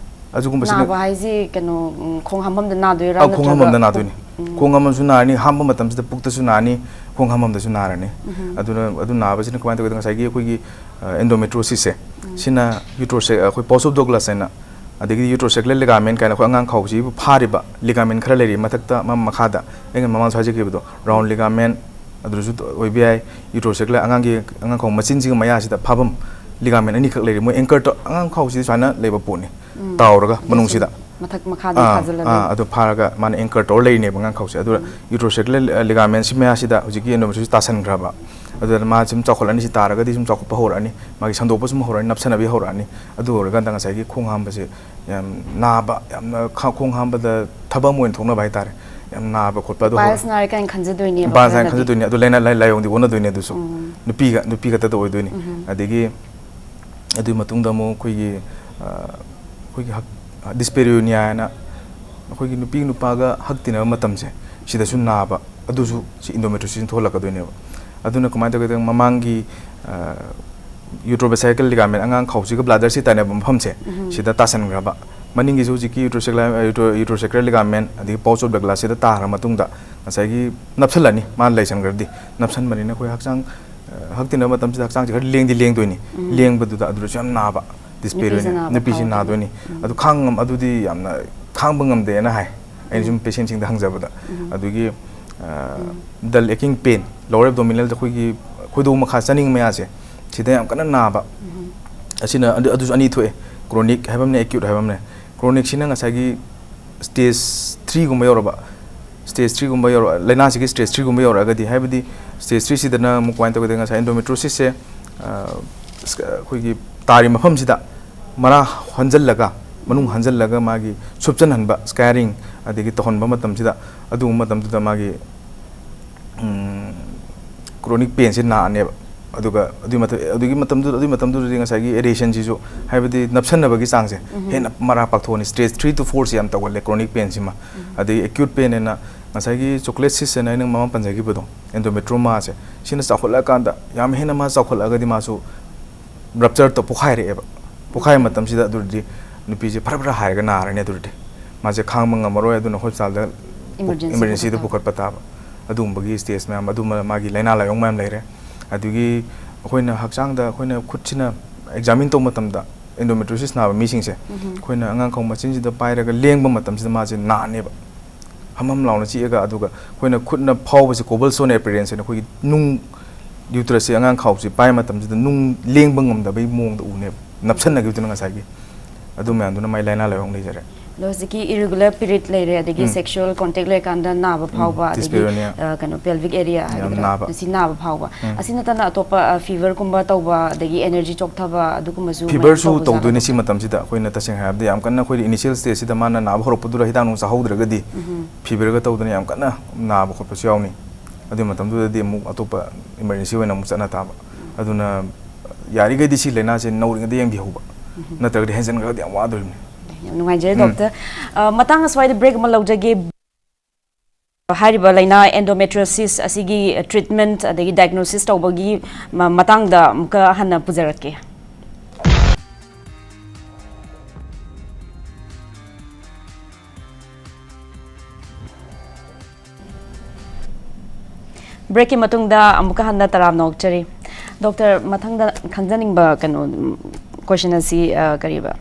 ꯑꯗꯨꯒꯨꯝꯕꯁꯤꯅ ꯅꯥꯕ ꯍꯥꯏꯁꯤ ꯀꯩꯅꯣ, ꯎꯝ, ꯈꯣꯡ ꯍꯥꯝꯐꯝꯗ ꯅꯥꯗꯣꯏꯔꯥ? ꯑꯧ, ꯈꯣꯡ ꯅꯠꯇ꯭ꯔꯒ ꯍꯥꯝꯐꯝꯗ ꯅꯥꯗꯣꯏꯅꯤ꯫ ꯎꯝ꯫ ꯈꯣꯡ ꯍꯥꯝꯐꯝꯁꯨ ꯅꯥꯔꯅꯤ, ꯍꯥꯝꯕ ꯃꯇꯝꯁꯤꯗ ꯄꯨꯛꯇꯁꯨ ꯅꯥꯔꯅꯤ, ꯈꯣꯡ ꯍꯥꯝꯐꯝꯗꯁꯨ ꯅꯥꯔꯅꯤ꯫ ꯎꯝ꯫ ꯑꯗꯨꯅ, ꯑꯗꯨ ꯅꯥꯕꯁꯤꯅ ꯀꯃꯥꯏꯅ ꯇꯧꯒꯦꯗ, ꯉꯁꯥꯏꯒꯤ ꯑꯩꯈꯣꯏꯒꯤ, ꯑ, ꯑꯦꯟꯗꯣꯃꯦꯇ꯭ꯔꯣꯁꯤꯁꯁꯦ, ꯎꯝ꯫ ꯁꯤꯅ ꯌꯨꯇ꯭ꯔꯣꯁꯦ-, ꯑꯩꯈꯣꯏ ꯄꯣꯁ ꯑꯣꯐ ꯗꯣꯒ꯭ꯂꯁ ꯍꯥꯏꯅ, ꯑꯗꯒꯤꯗꯤ ꯌꯨꯇ꯭ꯔꯣꯁꯦꯀꯨꯂꯔ ꯂꯤꯒꯥꯃꯦꯟ ꯀꯥꯏꯅ ꯑꯩꯈꯣꯏ ꯑꯉꯥꯡ ꯈꯥꯎꯁꯤꯕꯨ ꯐꯥꯔꯤꯕ ꯂꯤꯒꯥꯃꯦꯟ ꯈꯔ ꯂꯩꯔꯤ ꯃꯊꯛꯇ, ꯃ-, ꯃꯈꯥꯗ ꯑꯩꯅ ꯃꯃꯥꯡꯁꯨ ꯍꯥꯏꯖꯈꯤꯕꯗꯣ, ꯔꯥꯎꯟ ꯂꯤꯒꯥꯃꯦꯟ, ꯑꯗꯨꯗꯁꯨ ꯑꯣꯏꯕ ꯌꯥꯏ꯫ ꯌꯨꯇ꯭ꯔꯣꯁꯦꯀꯨꯂꯔ ꯑꯉꯥꯡꯒꯤ, ꯑꯉꯥꯡ ꯈꯥꯎ ꯃꯆꯤꯟꯁꯤꯒꯤ ꯃꯌꯥꯁꯤꯗ ꯐꯥꯐꯝ ꯂꯤꯒꯥꯃꯦꯟ ꯑꯅꯤꯈꯛ ꯂꯩꯔꯤ꯫ ꯃꯣꯏ ꯑꯦꯡꯀꯔ ꯇꯧ-, ꯑꯉꯥꯡ ꯈꯥꯎꯁꯤꯗꯤ ꯁꯨꯃꯥꯏꯅ ꯂꯩꯕ ꯄꯣꯠꯅꯤ, ꯎꯝ꯫ ꯇꯥꯎꯔꯒ ꯑꯗꯨꯁꯨ ꯃꯅꯨꯡꯁꯤꯗ꯫ ꯃꯊꯛ ꯃꯈꯥꯗ ꯑꯥ, ꯐꯥꯖꯤꯜꯂꯒ꯫ ꯑꯥ, ꯑꯗꯨ ꯐꯥꯔꯒ ꯃꯥꯅ ꯑꯦꯡꯀꯔ ꯇꯧꯔ ꯂꯩꯔꯤꯅꯦꯕ ꯑꯉꯥꯡ ꯈꯥꯎꯁꯦ꯫ ꯑꯗꯨꯒ ꯎꯝ꯫ ꯌꯨꯇ꯭ꯔꯣꯁꯦꯀꯨꯂꯔ ꯂꯤꯒꯥꯃꯦꯟꯁꯤ ꯃꯌꯥꯁꯤꯗ ꯍꯧꯖꯤꯛꯀꯤ ꯑꯦꯟꯗꯣꯃꯦꯇ꯭ꯔꯤꯌꯣꯁꯤꯁ ꯇꯥꯁꯟꯈ꯭ꯔꯕ꯫ ꯑꯗꯨꯅ ꯃꯥ ꯁꯨꯝ ꯆꯥꯎꯈꯠꯂꯅꯤ, ꯁꯤ ꯇꯥꯔꯒꯗꯤ ꯁꯨꯝ ꯆꯥꯎꯈꯠꯄ ꯍꯧꯔꯛꯑꯅꯤ, ꯃꯥꯒꯤ ꯁꯟꯗꯣꯛꯄ ꯁꯨꯝ ꯍꯧꯔꯛꯑꯅꯤ, ꯅꯞꯁꯟꯅꯕꯤ ꯍꯧꯔꯛꯑꯅꯤ꯫ ꯑꯗꯨ ꯑꯣꯏꯔꯀꯥꯟꯗ ꯉꯁꯥꯏꯒꯤ ꯈꯣꯡ ꯍꯥꯝꯕꯁꯦ ꯌꯥꯝ ꯅꯥꯕ, ꯌꯥꯝꯅ ꯈ-, ꯈꯣꯡ ꯍꯥꯝꯕꯗ ꯊꯕꯛ ꯑꯃ ꯑꯣꯏꯅ ꯊꯣꯛꯅꯕ ꯍꯥꯏꯇꯥꯔꯦ, ꯌꯥꯝ ꯅꯥꯕ ꯈꯣꯠꯄ ꯑꯗꯨ ꯍꯧꯔꯛ-, ꯄꯥꯏꯜꯁ ꯅꯥꯔꯦ ꯀꯥꯏꯅ ꯈꯟꯖꯗꯣꯏꯅꯦꯕ ꯄꯥꯏꯜꯁ ꯍꯥꯏꯅ ꯈꯔꯅꯗꯤ꯫ ꯈꯟꯖꯗꯣꯏꯅꯦ꯫ ꯑꯗꯨ ꯂꯥꯏꯅꯥ-, ꯂꯥꯏ-, ꯂꯥꯏꯑꯣꯡꯗꯤ ꯑꯣꯟꯅꯗꯣꯏꯅꯦ ꯑꯗꯨꯁꯨ꯫ ꯎꯝ꯫ ꯅꯨꯄꯤꯒ, ꯅꯨꯄꯤ ꯈꯛꯇꯗ ꯑꯣꯏꯗꯣꯏꯅꯤ꯫ ꯎꯝ꯫ ꯑꯗꯒꯤ ꯑꯗꯨꯒꯤ ꯃꯇꯨꯡꯗ ꯑꯃꯨꯛ ꯑꯩꯈꯣꯏꯒꯤ ꯑꯩꯈꯣꯏꯒꯤ ꯍꯛ ꯗꯤꯁꯄꯦꯔꯤꯌꯣꯅꯤꯌꯥ ꯍꯥꯏꯅ ꯑꯩꯈꯣꯏꯒꯤ ꯅꯨꯄꯤ ꯅꯨꯄꯥꯒ ꯍꯛ ꯇꯤꯟꯅꯕ ꯃꯇꯝꯁꯦ ꯁꯤꯗꯁꯨ ꯅꯥꯕ, ꯑꯗꯨꯁꯨ ꯁꯤ ꯏꯟꯗꯣꯃꯦꯇ꯭ꯔꯣꯁꯤꯁꯅ ꯊꯣꯛꯍꯜꯂꯛꯀꯗꯣꯏꯅꯦꯕ꯫ ꯑꯗꯨꯅ ꯀꯃꯥꯏꯅ ꯇꯧꯒꯦꯗ, ꯃꯃꯥꯡꯒꯤ ꯌꯨꯇ꯭ꯔꯣꯕꯦꯁꯥꯏꯀꯜ ꯂꯤꯒꯥꯃꯦꯟ, ꯑꯉꯥꯡ ꯈꯥꯎꯁꯤꯒ ꯕ꯭ꯂꯥꯗꯔꯁꯤ ꯇꯥꯏꯅꯕ ꯃꯐꯝꯁꯦ ꯁꯤꯗ ꯇꯥꯁꯟꯈ꯭ꯔꯕ, ꯃꯅꯤꯡꯒꯤꯁꯨ ꯍꯧꯖꯤꯛꯀꯤ ꯌꯨꯇ꯭ꯔꯣꯁꯦꯀ꯭ꯂꯥꯏ ꯌꯨꯇ꯭ꯔꯣꯁꯦꯀ꯭ꯔꯦꯜ ꯂꯤꯒꯥꯃꯦꯟ ꯑꯗꯒꯤ ꯄꯥꯎꯆ ꯑꯣꯐ ꯗꯒ꯭ꯂꯥꯁꯁꯤꯗ ꯇꯥꯈ꯭ꯔ ꯃꯇꯨꯡꯗ ꯉꯁꯥꯏꯒꯤ ꯅꯞꯁꯜꯂꯅꯤ, ꯃꯥꯅ ꯂꯩꯁꯟꯈ꯭ꯔꯗꯤ꯫ ꯅꯞꯁꯟꯕꯅꯤꯅ ꯑꯩꯈꯣꯏ ꯍꯛꯆꯥꯡ ꯍꯛ ꯇꯤꯟꯅꯕ ꯃꯇꯝꯁꯤꯗ ꯍꯛꯆꯥꯡꯁꯦ ꯈꯔ ꯂꯦꯡꯗꯤ ꯂꯦꯡꯗꯣꯏꯅꯤ꯫ ꯂꯦꯡꯕꯗꯨꯗ ꯑꯗꯨꯗꯁꯨ ꯌꯥꯝ ꯅꯥꯕ, ꯗꯤꯁꯄꯦꯔꯤꯌꯣꯅꯤꯌꯥ꯫ ꯅꯨꯄꯤꯁꯤ ꯅꯥꯗꯣꯏꯅꯤ꯫ ꯑꯗꯨ ꯈꯥꯡ ꯉꯝ ꯑꯗꯨꯗꯤ ꯌꯥꯝꯅ ꯈꯥꯡꯕ ꯉꯝꯗꯦꯅ ꯍꯥꯏ꯫ ꯑꯩꯅ ꯁꯨꯝ ꯄꯦꯁꯦꯟꯁꯤꯡꯗ ꯍꯪꯖꯕꯗ꯫ ꯑꯗꯨꯒꯤ dull aching pain, lower abdominal, ꯑꯩꯈꯣꯏꯒꯤ ꯈꯣꯏꯗꯧ ꯃꯈꯥ ꯆꯥꯅꯤꯡ ꯃꯌꯥꯁꯦ, ꯁꯤꯗ ꯌꯥꯝ ꯀꯟꯅ ꯅꯥꯕ꯫ ꯑꯁꯤꯅ ꯑꯗꯨ ꯑꯗꯨꯁꯨ ꯑꯅꯤ ꯊꯣꯛꯑꯦ, ꯀ꯭ꯔꯣꯅꯤꯛ ꯍꯥꯏꯕ ꯑꯃꯅꯦ, ꯑꯦꯀ꯭ꯌꯨꯠ ꯍꯥꯏꯕ ꯑꯃꯅꯦ꯫ ꯀ꯭ꯔꯣꯅꯤꯛꯁꯤꯅ ꯉꯁꯥꯏꯒꯤ ꯁ꯭ꯇꯦꯖ ꯊ꯭ꯔꯤꯒꯨꯝꯕ ꯌꯧꯔꯕ, ꯁ꯭ꯇꯦꯖ ꯊ꯭ꯔꯤꯒꯨꯝꯕ ꯌꯧꯔ ꯂꯥꯏꯅꯥꯁꯤꯒꯤ ꯁ꯭ꯇꯦꯖ ꯊ꯭ꯔꯤꯒꯨꯝꯕ ꯌꯧꯔꯛꯑꯒꯗꯤ, ꯍꯥꯏꯕꯗꯤ ꯁ꯭ꯇꯦꯖ ꯊ꯭ꯔꯤꯁꯤꯗꯅ ꯑꯃꯨꯛ ꯀꯃꯥꯏꯅ ꯇꯧꯒꯦꯗ, ꯉꯁꯥꯏ ꯑꯦꯟꯗꯣꯃꯦꯇ꯭ꯔꯣꯁꯤꯁꯁꯦ ꯑꯩꯈꯣꯏꯒꯤ ꯇꯥꯔꯤ ꯃꯐꯝꯁꯤꯗ ꯃꯔꯥ ꯍꯟꯖꯜꯂꯒ, ꯃꯅꯨꯡ ꯍꯟꯖꯜꯂꯒ ꯃꯥꯒꯤ ꯁꯨꯞꯆꯟꯍꯟꯕ, ꯁ꯭ꯀꯥꯏꯔꯤꯡ ꯑꯗꯒꯤ ꯇꯧꯍꯟꯕ ꯃꯇꯝꯁꯤꯗ, ꯑꯗꯨꯒꯨꯝꯕ ꯃꯇꯝꯗꯨꯗ ꯃꯥꯒꯤ ꯀ꯭ꯔꯣꯅꯤꯛ ꯄꯦꯟꯁꯦ ꯅꯥꯅꯦꯕ꯫ ꯑꯗꯨꯒ ꯑꯗꯨꯒꯤ ꯃꯇꯝ ꯑꯗꯨꯒꯤ ꯃꯇꯝꯗꯨꯗ ꯑꯗꯨꯒꯤ ꯃꯇꯝꯗꯨꯗꯗꯤ ꯉꯁꯥꯏꯒꯤ ꯑꯦꯔꯦꯁꯟꯁꯤꯁꯨ, ꯍꯥꯏꯕꯗꯤ ꯅꯞꯁꯟꯅꯕꯒꯤ ꯆꯥꯡꯁꯦ ꯍꯦꯟꯅ ꯃꯔꯥ ꯄꯥꯛꯊꯣꯛꯑꯅꯤ꯫ ꯁ꯭ꯇꯦꯖ ꯊ꯭ꯔꯤ ꯇꯨ ꯐꯣꯔꯁꯦ ꯌꯥꯝ ꯇꯧꯒꯜꯂꯦ, ꯀ꯭ꯔꯣꯅꯤꯛ ꯄꯦꯟꯁꯤꯃ꯫ ꯑꯗꯒꯤ ꯑꯦꯀ꯭ꯌꯨꯠ ꯄꯦꯟ ꯍꯥꯏꯅ ꯉꯁꯥꯏꯒꯤ ꯆꯣꯀ꯭ꯂꯦꯠ ꯁꯤꯁ ꯍꯥꯏꯅ ꯑꯩꯅ ꯃꯃꯥꯡ ꯄꯟꯖꯈꯤꯕꯗꯣ, ꯑꯦꯟꯗꯣꯃꯦꯇ꯭ꯔꯣꯃꯥꯁꯦ, ꯁꯤꯅ ꯆꯥꯎꯈꯠꯂꯛꯑꯀꯥꯟꯗ, ꯌꯥꯝ ꯍꯦꯟꯅ ꯃꯥ ꯆꯥꯎꯈꯠꯂꯛꯑꯒꯗꯤ ꯃꯥꯁꯨ ꯔꯞꯆꯔ ꯇꯧ ꯄꯣꯈꯥꯏꯔꯛꯑꯦꯕ꯫ ꯄꯣꯈꯥꯏꯕ ꯃꯇꯝꯁꯤꯗ ꯑꯗꯨꯗꯤ ꯅꯨꯄꯤꯁꯦ ꯐꯔ ꯐꯔ ꯍꯥꯏꯔꯒ ꯅꯥꯔꯅꯤ꯫ ꯑꯗꯨꯗꯤ ꯃꯥꯁꯦ ꯈꯥꯡꯕ ꯉꯝꯃꯔꯣꯏ, ꯑꯗꯨꯅ ꯍꯣꯁꯄꯤꯇꯥꯜꯗ ꯏꯃꯔꯖꯦꯟꯁꯤꯗ ꯏꯃꯔꯖꯦꯟꯁꯤꯗ ꯄꯨꯈꯠꯄ ꯄꯨꯈꯠꯄ ꯇꯥꯕ꯫ ꯑꯗꯨꯒꯨꯝꯕꯒꯤ ꯁ꯭ꯇꯦꯖ ꯃꯌꯥꯝ, ꯑꯗꯨꯝꯕ ꯃꯥꯒꯤ ꯂꯥꯏꯅꯥ ꯂꯥꯏꯑꯣꯡ ꯃꯌꯥꯝ ꯂꯩꯔꯦ꯫ ꯑꯗꯨꯒꯤ ꯑꯩꯈꯣꯏꯅ ꯍꯛꯆꯥꯡꯗ ꯑꯩꯈꯣꯏꯅ ꯈꯨꯠꯁꯤꯅ ꯑꯦꯛꯖꯥꯃꯤꯟ ꯇꯧꯕ ꯃꯇꯝꯗ, ꯑꯦꯟꯗꯣꯃꯦꯇ꯭ꯔꯣꯁꯤꯁ ꯅꯥꯕ ꯃꯤꯁꯤꯡꯁꯦ ꯑꯩꯈꯣꯏꯅ ꯑꯉꯥꯡ ꯈꯥꯎ ꯃꯆꯤꯟꯁꯤꯗ ꯄꯥꯏꯔꯒ ꯂꯦꯡꯕ ꯃꯇꯝꯁꯤꯗ ꯃꯥꯁꯦ ꯅꯥꯅꯦꯕ꯫ ꯍꯝ ꯍꯝ ꯂꯥꯎꯅ ꯆꯤꯛꯑꯒ, ꯑꯗꯨꯒ ꯑꯩꯈꯣꯏꯅ ꯈꯨꯠꯅ ꯐꯥꯎꯕꯁꯦ ꯀꯣꯕꯜ ꯁ꯭ꯇꯣꯟ ꯑꯦꯄꯤꯌꯔꯦꯟꯁ ꯍꯥꯏꯅ, ꯑꯩꯈꯣꯏꯒꯤ ꯅꯨꯡ, ꯌꯨꯇ꯭ꯔꯁꯁꯦ ꯑꯉꯥꯡ ꯈꯥꯎꯁꯦ ꯄꯥꯏꯕ ꯃꯇꯝꯁꯤꯗ ꯅꯨꯡ ꯂꯦꯡꯕ ꯉꯝꯗꯕꯒꯤ ꯃꯑꯣꯡꯗ ꯎꯅꯦꯕ, ꯅꯞꯁꯟꯅꯈꯤꯕꯗꯨꯅ ꯉꯁꯥꯏꯒꯤ꯫ ꯑꯗꯨ ꯃꯌꯥꯝꯗꯨꯅ ꯃꯥꯏ ꯂꯥꯏꯅꯥ ꯂꯥꯏꯑꯣꯡ ꯂꯩꯖꯔꯦ꯫ ꯑꯗꯣ ꯍꯧꯖꯤꯛꯀꯤ ꯏꯔꯤꯒꯨꯂꯔ ꯄꯤꯔꯤꯌꯗ ꯂꯩꯔꯦ, ꯑꯗꯒꯤ ꯎꯝ꯫ ꯁꯦꯛꯁꯨꯋꯦꯜ ꯀꯣꯟꯇꯦꯛ ꯂꯩꯔꯀꯥꯟꯗ ꯅꯥꯕ ꯎꯝ, ꯐꯥꯎꯕ, ꯑꯗꯒꯤ ꯗꯤꯁꯄꯦꯔꯣꯅꯤꯌꯥ꯫ ꯑ, ꯀꯩꯅꯣ, ꯄꯦꯜꯚꯤꯛ ꯑꯦꯔꯤꯌꯥ ꯌꯥꯝ ꯍꯥꯏꯒꯗ꯭ꯔꯥ? ꯅꯥꯕ꯫ ꯃꯁꯤ ꯅꯥꯕ ꯐꯥꯎꯕ꯫ ꯎꯝ꯫ ꯑꯁꯤ ꯅꯠꯇꯅ ꯑꯇꯣꯞꯄ, ꯑ, ꯐꯤꯚꯔꯒꯨꯝꯕ ꯇꯧꯕ, ꯑꯗꯒꯤ ꯑꯦꯅꯔꯖꯤ ꯆꯣꯛꯊꯕ, ꯑꯗꯨꯒꯨꯝꯕꯁꯨ ꯃꯌꯥꯝ ꯐꯤꯚꯔꯁꯨ ꯇꯧꯕ ꯇꯧꯗꯣꯏꯅꯦ ꯖꯥꯠꯂꯣ? ꯁꯤ ꯃꯇꯝꯁꯤꯗ꯫ ꯑꯩꯈꯣꯏꯅ ꯇꯁꯦꯡꯅ ꯍꯥꯏꯔꯕꯗ ꯌꯥꯝ ꯀꯟꯅ ꯑꯩꯈꯣꯏꯗꯤ ꯏꯅꯤꯁꯤꯌꯦꯜ ꯁ꯭ꯇꯦꯖꯁꯤꯗ ꯃꯥꯅ ꯅꯥꯕ ꯍꯧꯔꯛꯄꯗꯨꯗ ꯍꯤꯗꯥꯛ ꯅꯨꯡ ꯆꯥꯍꯧꯗ꯭ꯔꯒꯗꯤ ꯎꯝ꯫ ꯐꯤꯚꯔꯒ ꯇꯧꯗꯅ ꯌꯥꯝ ꯀꯟꯅ ꯅꯥꯕ ꯈꯣꯠꯄꯁꯨ ꯌꯥꯎꯅꯤ꯫ ꯑꯗꯨꯒꯤ ꯃꯇꯝꯗꯨꯗꯗꯤ ꯑꯃꯨꯛ ꯑꯇꯣꯞꯄ ꯏꯃꯔꯖꯦꯟꯁꯤ ꯑꯣꯏꯅ ꯑꯃꯨꯛ ꯆꯠꯅ ꯇꯥꯕ꯫ ꯑꯗꯨꯅ ꯌꯥꯔꯤꯈꯩꯗꯤ ꯁꯤ ꯂꯥꯏꯅꯥꯁꯦ ꯅꯧꯔꯤꯉꯩꯗ ꯌꯦꯡꯕꯤꯍꯧꯕ, ꯅꯠꯇ꯭ꯔꯒꯗꯤ ꯍꯦꯟꯖꯟꯈ꯭ꯔꯒꯗꯤ ꯌꯥꯝ ꯋꯥꯗꯣꯔꯤꯕꯅꯤ꯫ ꯌꯥꯝ ꯅꯨꯡꯉꯥꯏꯖꯔꯦ ꯗꯣꯛꯇꯔ꯫ ꯑ, ꯃꯇꯥꯡ ꯑꯁ꯭ꯋꯥꯏꯗ ꯕ꯭ꯔꯦꯛ ꯑꯃ ꯂꯧꯖꯒꯦ꯫ ꯍꯥꯏꯔꯤꯕ ꯂꯥꯏꯅꯥ ꯑꯦꯟꯗꯣꯃꯦꯇ꯭ꯔꯤꯌꯣꯁꯤꯁ ꯑꯁꯤꯒꯤ ꯇ꯭ꯔꯤꯠꯃꯦꯟꯠ ꯑꯗꯒꯤ ꯗꯥꯏꯒꯅꯣꯁꯤꯁ ꯇꯧꯕꯒꯤ ꯃ- ꯃꯇꯥꯡꯗ ꯑꯃꯨꯛꯀ ꯍꯟꯅ ꯄꯨꯖꯔꯛꯀꯦ꯫ ꯕ꯭ꯔꯦꯛꯀꯤ ꯃꯇꯨꯡꯗ ꯑꯃꯨꯛꯀ ꯍꯟꯅ ꯇꯔꯥꯝꯅ ꯑꯣꯛꯆꯔꯤ꯫ ꯗꯣꯛꯇꯔ, ꯃꯊꯪꯗ ꯈꯪꯖꯅꯤꯡꯕ ꯀꯩꯅꯣ, ꯎꯝ, ꯀꯣꯏꯁꯟ ꯑꯁꯤ, ꯑ, ꯀꯔꯤꯕ,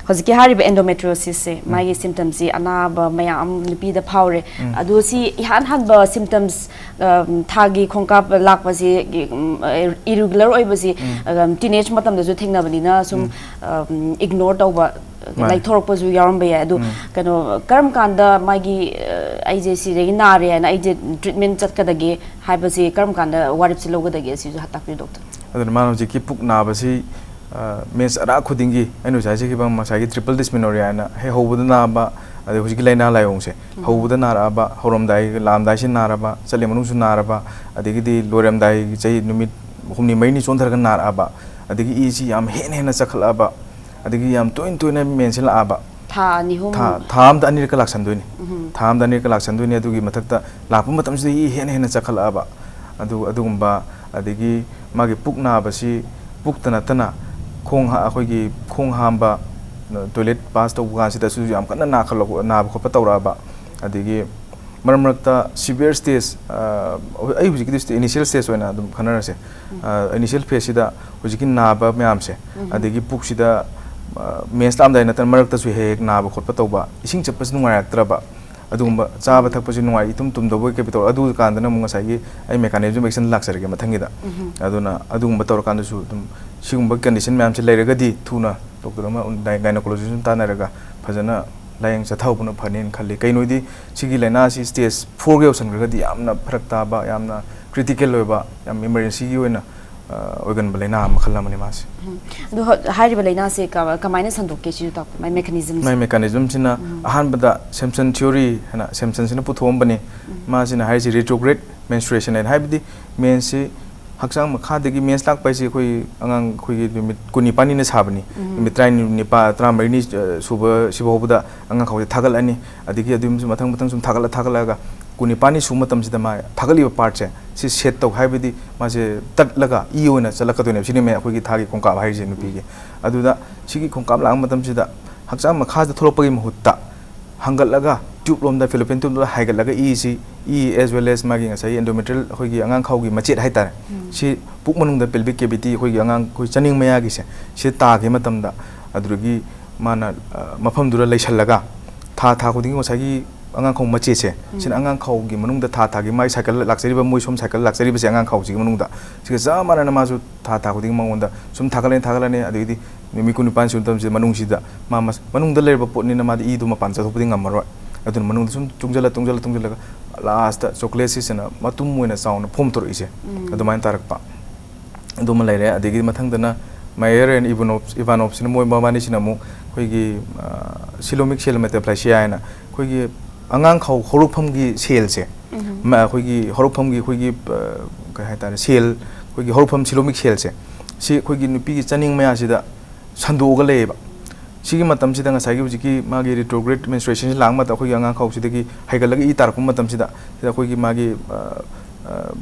ꯍꯧꯖꯤꯛꯀꯤ ꯍꯥꯏꯔꯤꯕ ꯑꯦꯟꯗꯣꯃꯦꯇ꯭ꯔꯤꯌꯣꯁꯤꯁꯁꯦ, ꯃꯥꯒꯤ ꯁꯤꯝꯇꯝꯁꯤ ꯑꯅꯥꯕ ꯃꯌꯥꯝ ꯅꯨꯄꯤꯗ ꯐꯥꯎꯔꯦ꯫ ꯑꯗꯣ ꯁꯤ ꯏꯍꯥꯟ ꯍꯥꯟꯕ ꯁꯤꯝꯇꯝꯁ, ꯑ, ꯊꯥꯒꯤ ꯈꯣꯡꯀꯥꯞ ꯂꯥꯛꯄꯁꯤ, ꯎꯝ, ꯏꯔꯤꯒꯨꯂꯔ ꯑꯣꯏꯕꯁꯤ, ꯑ, ꯇꯤꯅꯦꯖ ꯃꯇꯝꯗꯁꯨ ꯊꯦꯡꯅꯕꯅꯤꯅ ꯁꯨꯝ, ꯑ, ꯎꯝ, ꯏꯒꯅꯣꯔ ꯇꯧꯕ, ꯃꯥꯅꯦ꯫ ꯂꯩꯊꯣꯔꯛꯄꯁꯨ ꯌꯥꯎꯔꯝꯕ ꯌꯥꯏ꯫ ꯑꯗꯣ ꯀꯩꯅꯣ, ꯀꯔꯝ ꯀꯥꯟꯗ ꯃꯥꯒꯤ, ꯑ, ꯑꯩꯁꯦ ꯁꯤꯗꯒꯤ ꯅꯥꯔꯦ ꯍꯥꯏꯅ ꯑꯩꯁꯦ ꯇ꯭ꯔꯤꯠꯃꯦꯟꯠ ꯆꯠꯀꯗꯒꯦ ꯍꯥꯏꯕꯁꯤ ꯀꯔꯝ ꯀꯥꯟꯗ ꯋꯥꯔꯦꯞꯁꯦ ꯂꯧꯒꯗꯒꯦ, ꯁꯤꯁꯨ ꯇꯥꯛꯄꯤꯌꯨ ꯗꯣꯛꯇꯔ꯫ ꯑꯗꯨꯅ ꯃꯥꯅ ꯍꯧꯖꯤꯛꯀꯤ ꯄꯨꯛ ꯅꯥꯕꯁꯤ, ꯑ, ꯃꯦꯟꯁ ꯑꯔꯥꯛ ꯈꯨꯗꯤꯡꯒꯤ, ꯑꯩꯅ ꯍꯧꯖꯤꯛ ꯍꯥꯏꯖꯈꯤꯕ ꯉꯁꯥꯏꯒꯤ triple dysmenorrhea ꯍꯥꯏꯅ ꯍꯦꯛ ꯍꯧꯕꯗ ꯅꯥꯕ, ꯑꯗꯩ ꯍꯧꯖꯤꯛꯀꯤ ꯂꯥꯏꯅꯥ ꯂꯥꯏꯑꯣꯡꯁꯦ ꯍꯧꯕꯗ ꯅꯥꯔꯛꯑꯕ, ꯍꯧꯔꯝꯗꯥꯏ, ꯂꯥꯛꯑꯝꯗꯥꯏꯁꯤ ꯅꯥꯔꯕ, ꯆꯠꯂꯤ ꯃꯅꯨꯡꯁꯨ ꯅꯥꯔꯕ, ꯑꯗꯒꯤꯗꯤ ꯂꯣꯏꯔꯝꯗꯥꯏ ꯆꯍꯤ ꯅꯨꯃꯤꯠ ꯍꯨꯝꯅꯤ ꯃꯔꯤꯅꯤ ꯆꯣꯟꯊꯔꯒ ꯅꯥꯔꯛꯑꯕ, ꯑꯗꯒꯤ ꯏꯁꯤ ꯌꯥꯝ ꯍꯦꯟꯅ ꯍꯦꯟꯅ ꯆꯈꯠꯂꯛꯑꯕ, ꯑꯗꯒꯤ ꯌꯥꯝ ꯇꯣꯏꯅ ꯇꯣꯏꯅ ꯃꯦꯟꯁꯤ ꯂꯥꯛꯑꯕ, ꯊꯥ ꯑꯅꯤ ꯑꯍꯨꯝ꯫ ꯊꯥ, ꯊꯥ ꯑꯃꯗ ꯑꯅꯤꯔꯛꯀ ꯂꯥꯛꯁꯟꯗꯣꯏꯅꯤ꯫ ꯊꯥ ꯑꯃꯗ ꯑꯅꯤꯔꯛꯀ ꯂꯥꯛꯁꯟꯗꯣꯏꯅꯤ꯫ ꯑꯗꯨꯒꯤ ꯃꯊꯛꯇ ꯂꯥꯛꯄ ꯃꯇꯝꯁꯤꯗ ꯏ ꯍꯦꯟꯅ ꯍꯦꯟꯅ ꯆꯈꯠꯂꯛꯑꯕ, ꯑꯗꯨ, ꯑꯗꯨꯒꯨꯝꯕ, ꯑꯗꯒꯤ ꯃꯥꯒꯤ ꯄꯨꯛ ꯅꯥꯕꯁꯤ ꯄꯨꯛꯇ ꯅꯠꯇꯅ ꯈꯣꯡ ꯍꯥ-, ꯑꯩꯈꯣꯏꯒꯤ ꯈꯣꯡ ꯍꯥꯝꯕ, ꯇꯣꯏꯂꯦꯠ ꯄꯥꯁ ꯇꯧꯕ ꯀꯥꯟꯁꯤꯗꯁꯨ ꯌꯥꯝ ꯀꯟꯅ ꯅꯥꯈꯠꯂꯛꯄ, ꯅꯥꯕ ꯈꯣꯠꯄ ꯇꯧꯔꯛꯑꯕ, ꯑꯗꯒꯤ ꯃꯔꯛ ꯃꯔꯛꯇ ꯁꯤꯚꯤꯌꯔ ꯁ꯭ꯇꯦꯖ, ꯑ, ꯑꯩ ꯍꯧꯖꯤꯛꯀꯤꯗꯤ ꯏꯅꯤꯁꯤꯌꯦꯜ ꯁ꯭ꯇꯦꯖ ꯑꯣꯏꯅ ꯑꯗꯨꯝ ꯈꯟꯅꯔꯁꯦ꯫ ꯏꯅꯤꯁꯤꯌꯦꯜ ꯐꯦꯖꯁꯤꯗ ꯍꯧꯖꯤꯛꯀꯤ ꯅꯥꯕ ꯃꯌꯥꯝꯁꯦ, ꯑꯗꯒꯤ ꯄꯨꯛꯁꯤꯗ, ꯑ, ꯃꯦꯟꯁ ꯂꯥꯛꯑꯝꯗꯥꯏ ꯅꯠꯇꯅ ꯃꯔꯛꯇꯁꯨ ꯍꯦꯛ ꯍꯦꯛ ꯅꯥꯕ ꯈꯣꯠꯄ ꯇꯧꯕ, ꯏꯁꯤꯡ ꯆꯠꯄꯁꯨ ꯅꯨꯡꯉꯥꯏꯔꯛꯇ꯭ꯔꯕ, ꯑꯗꯨꯒꯨꯝꯕ ꯆꯥꯕ ꯊꯛꯄꯁꯤ ꯅꯨꯡꯉꯥꯏ, ꯏꯇꯨꯝ ꯇꯨꯝꯗꯕꯣꯏ ꯀꯩ ꯇꯧꯔ, ꯑꯗꯨ ꯀꯥꯟꯗꯅ ꯑꯃꯨꯛ ꯉꯁꯥꯏꯒꯤ ꯑꯩ mechanism of action ꯂꯥꯛꯆꯔꯒꯦ ꯃꯊꯪꯒꯤꯗ꯫ ꯑꯗꯨꯅ ꯑꯗꯨꯒꯨꯝꯕ ꯇꯧꯔꯀꯥꯟꯗꯁꯨ ꯑꯗꯨꯝ ꯁꯤꯒꯨꯝꯕ ꯀꯟꯗꯤꯁꯟ ꯃꯌꯥꯝꯁꯦ ꯂꯩꯔꯒꯗꯤ ꯊꯨꯅ ꯗꯣꯛꯇꯔ ꯑꯃ, ꯒꯥꯏꯅꯣꯀꯣꯂꯣꯖꯤꯁ ꯑꯃ ꯇꯥꯟꯅꯔꯒ ꯐꯖꯅ ꯂꯥꯏꯌꯦꯡ ꯆꯠꯊꯍꯧꯕꯅ ꯐꯅꯤꯅ ꯈꯜꯂꯤ꯫ ꯀꯩꯅꯣꯗꯤ ꯁꯤꯒꯤ ꯂꯥꯏꯅꯥꯁꯤ ꯁ꯭ꯇꯦꯖ ꯐꯣꯔꯒ ꯌꯧꯁꯟꯈ꯭ꯔꯒꯗꯤ ꯌꯥꯝꯅ ꯐꯔꯛ ꯇꯥꯕ, ꯌꯥꯝꯅ ꯀ꯭ꯔꯤꯇꯤꯀꯦꯜ ꯑꯣꯏꯕ, ꯌꯥꯝ ꯏꯃꯔꯖꯦꯟꯁꯤꯒꯤ ꯑꯣꯏꯅ, ꯑ, ꯑꯣꯏꯒꯟꯕ ꯂꯥꯏꯅꯥ ꯃꯈꯜ ꯑꯃꯅꯤ ꯃꯥꯁꯦ꯫ ꯑꯗꯣ ꯍ-, ꯍꯥꯏꯔꯤꯕ ꯂꯥꯏꯅꯥꯁꯦ ꯀ-, ꯀꯃꯥꯏꯅ ꯁꯟꯗꯣꯛꯀꯦ ꯁꯤꯁꯨ ꯇꯥꯛꯄꯤꯌꯨ, ꯃꯥꯏ ꯃꯦꯀꯥꯅꯤꯖꯝꯁꯦ꯫ ꯃꯥꯏ ꯃꯦꯀꯥꯅꯤꯖꯝꯁꯤꯅ ꯑꯍꯥꯟꯕꯗ ꯁꯦꯝꯁꯟ ꯊꯤꯑꯣꯔꯤ ꯍꯥꯏꯅ ꯁꯦꯝꯁꯟꯁꯤꯅ ꯄꯨꯊꯣꯛꯑꯝꯕꯅꯤ꯫ ꯃꯥꯁꯤꯅ ꯍꯥꯏꯔꯤꯁꯤ retrograde menstruation ꯍꯥꯏꯅ, ꯍꯥꯏꯕꯗꯤ ꯃꯦꯟꯁꯤ ꯍꯛꯆꯥꯡ ꯃꯈꯥꯗꯒꯤ ꯃꯦꯟꯁ ꯂꯥꯛꯄ ꯍꯥꯏꯁꯦ ꯑꯩꯈꯣꯏ ꯑꯉꯥꯡ ꯑꯩꯈꯣꯏꯒꯤ ꯅꯨꯃꯤꯠ ꯀꯨꯟꯅꯤꯄꯥꯟꯅꯤꯅ ꯁꯥꯕꯅꯤ꯫ ꯅꯨꯃꯤꯠ ꯇꯔꯥꯅꯤꯄꯥꯟ, ꯇꯔꯥꯃꯔꯤꯅꯤ, ꯑ, ꯁꯨꯕ ꯁꯤꯐꯥꯎꯕꯗ ꯑꯉꯥꯡ ꯈꯥꯎꯁꯦ ꯊꯥꯒꯠꯂꯅꯤ꯫ ꯑꯗꯒꯤ ꯑꯗꯨꯝ ꯃꯊꯪ ꯃꯊꯪ ꯁꯨꯝ ꯊꯥꯒꯠꯂ ꯊꯥꯒꯠꯂꯛꯑꯒ ꯀꯨꯟꯅꯤꯄꯥꯟꯅꯤ ꯁꯨꯕ ꯃꯇꯝꯁꯤꯗ ꯃꯥ ꯊꯥꯒꯠꯂꯤꯕ ꯄꯥꯔꯠꯁꯦ ꯁꯤ ꯁꯦꯠ ꯇꯧ, ꯍꯥꯏꯕꯗꯤ ꯃꯥꯁꯦ ꯇꯠꯂꯒ ꯏ ꯑꯣꯏꯅ ꯆꯠꯂꯛꯀꯗꯣꯏꯅꯦꯕ꯫ ꯁꯤꯅꯦꯃꯦ ꯑꯩꯈꯣꯏꯒꯤ ꯊꯥꯒꯤ ꯈꯣꯡꯀꯥꯞ ꯍꯥꯏꯔꯤꯁꯦ ꯅꯨꯄꯤꯒꯤ꯫ ꯑꯗꯨꯗ ꯁꯤꯒꯤ ꯈꯣꯡꯀꯥꯞ ꯂꯥꯛꯄ ꯃꯇꯝꯁꯤꯗ ꯍꯛꯆꯥꯡ ꯃꯈꯥꯗ ꯊꯣꯛꯂꯛꯄꯒꯤ ꯃꯍꯨꯠꯇ ꯍꯪꯒꯠꯂꯒ ꯇ꯭ꯌꯨꯕ ꯂꯣꯝꯗ, ꯐꯦꯂꯣꯄꯤꯌꯟ ꯇ꯭ꯌꯨꯕ ꯂꯣꯝꯗ ꯍꯥꯏꯒꯠꯂꯒ ꯏꯁꯤ, ꯏ as well as ꯃꯥꯒꯤ ꯉꯁꯥꯏꯒꯤ ꯑꯦꯟꯗꯣꯃꯦꯇ꯭ꯔꯤꯌꯦꯜ ꯑꯩꯈꯣꯏꯒꯤ ꯑꯉꯥꯡ ꯈꯥꯎꯒꯤ ꯃꯆꯦꯠ ꯍꯥꯏꯇꯥꯔꯦ, ꯁꯤ ꯄꯨꯛ ꯃꯅꯨꯡꯗ, ꯄꯦꯜꯚꯤꯛ ꯀꯦꯚꯤꯇꯤ, ꯑꯩꯈꯣꯏꯒꯤ ꯑꯉꯥꯡ ꯑꯩꯈꯣꯏ ꯆꯅꯤꯡ ꯃꯌꯥꯒꯤꯁꯦ, ꯁꯤ ꯇꯥꯈꯤꯕ ꯃꯇꯝꯗ ꯑꯗꯨꯗꯒꯤ ꯃꯥꯅ, ꯑ, ꯃꯐꯝꯗꯨꯗ ꯂꯩꯁꯜꯂꯒ ꯊꯥ ꯊꯥ ꯈꯨꯗꯤꯡꯒꯤ ꯉꯁꯥꯏꯒꯤ ꯑꯉꯥꯡ ꯈꯥꯎ ꯃꯆꯦꯠꯁꯦ, ꯁꯤꯅ ꯑꯉꯥꯡ ꯈꯥꯎꯒꯤ ꯃꯅꯨꯡꯗ ꯊꯥ ꯊꯥꯒꯤ ꯃꯥꯒꯤ ꯁꯥꯏꯀꯜ ꯂꯥꯛꯆꯔꯤꯕ, ꯃꯣꯏ ꯁꯣꯝ ꯁꯥꯏꯀꯜ ꯂꯥꯛꯆꯔꯤꯕꯁꯦ ꯑꯉꯥꯡ ꯈꯥꯎꯁꯤꯒꯤ ꯃꯅꯨꯡꯗ, ꯁꯤꯒ ꯆꯞ ꯃꯥꯟꯅꯅ ꯃꯥꯁꯨ ꯊꯥ ꯊꯥ ꯈꯨꯗꯤꯡꯒꯤ ꯃꯉꯣꯟꯗ ꯁꯨꯝ ꯊꯥꯒꯠꯂꯅꯤ, ꯊꯥꯒꯠꯂꯅꯤ꯫ ꯑꯗꯒꯤꯗꯤ ꯅꯨꯃꯤꯠ ꯀꯨꯟꯅꯤꯄꯥꯟ ꯁꯨꯕ ꯃꯇꯝꯁꯤꯗ ꯃꯅꯨꯡꯁꯤꯗ ꯃꯥ ꯃꯁ-, ꯃꯅꯨꯡꯗ ꯂꯩꯔꯕ ꯄꯣꯠꯅꯤꯅ ꯃꯥꯗꯤ ꯏꯗꯨ ꯃꯄꯥꯟ ꯆꯠꯊꯣꯛꯄꯗꯤ ꯉꯝꯃꯔꯣꯏ꯫ ꯑꯗꯨꯅ ꯃꯅꯨꯡꯗ ꯁꯨꯝ ꯇꯨꯡꯁꯤꯜꯂ, ꯇꯨꯡꯁꯤꯜꯂ, ꯇꯨꯡꯁꯤꯜꯂꯒ ꯂꯥꯁꯇ ꯆꯣꯀ꯭ꯂꯦꯠꯁꯤꯁꯤꯅ ꯃꯇꯨꯝ ꯑꯣꯏꯅ ꯆꯥꯎꯅ ꯐꯣꯝ ꯊꯣꯔꯛꯏꯁꯦ꯫ ꯑꯗꯨꯃꯥꯏꯅ ꯇꯥꯔꯛꯄ꯫ ꯑꯗꯨꯃ ꯂꯩꯔꯦ꯫ ꯑꯗꯒꯤ ꯃꯊꯪꯗꯅ Mayer and Ivanov, Ivanovꯁꯤꯅ, ꯃꯣꯏ ꯃꯕꯥꯅꯤꯁꯤꯅ ꯑꯃꯨꯛ ꯑꯩꯈꯣꯏꯒꯤ, ꯑ, coelomic cell metaplasia ꯍꯥꯏꯅ ꯑꯩꯈꯣꯏꯒꯤ ꯑꯉꯥꯡ ꯈꯥꯎ ꯍꯧꯔꯛꯐꯝꯒꯤ ꯁꯦꯜꯁꯦ, ꯃ-, ꯑꯩꯈꯣꯏꯒꯤ ꯍꯧꯔꯛꯐꯝꯒꯤ ꯑꯩꯈꯣꯏꯒꯤ, ꯑ, ꯀꯩ ꯍꯥꯏꯇꯥꯔꯦ, ꯁꯦꯜ, ꯑꯩꯈꯣꯏꯒꯤ ꯍꯧꯔꯛꯐꯝ coelomic cellꯁꯦ, ꯁꯤ ꯑꯩꯈꯣꯏꯒꯤ ꯅꯨꯄꯤꯒꯤ ꯆꯅꯤꯡ ꯃꯌꯥꯁꯤꯗ ꯁꯟꯗꯣꯛꯑꯒ ꯂꯩꯌꯦꯕ꯫ ꯁꯤꯒꯤ ꯃꯇꯝꯁꯤꯗ ꯉꯁꯥꯏꯒꯤ ꯍꯧꯖꯤꯛꯀꯤ ꯃꯥꯒꯤ retrograde menstruationꯁꯤ ꯂꯥꯛꯄ ꯃꯇꯝꯗ ꯑꯩꯈꯣꯏꯒꯤ ꯑꯉꯥꯡ ꯈꯥꯎꯁꯤꯗꯒꯤ ꯍꯩꯒꯠꯂꯒ ꯏ ꯇꯥꯔꯛꯄ ꯃꯇꯝꯁꯤꯗ, ꯁꯤꯗ ꯑꯩꯈꯣꯏꯒꯤ ꯃꯥꯒꯤ, ꯑ, ꯑ,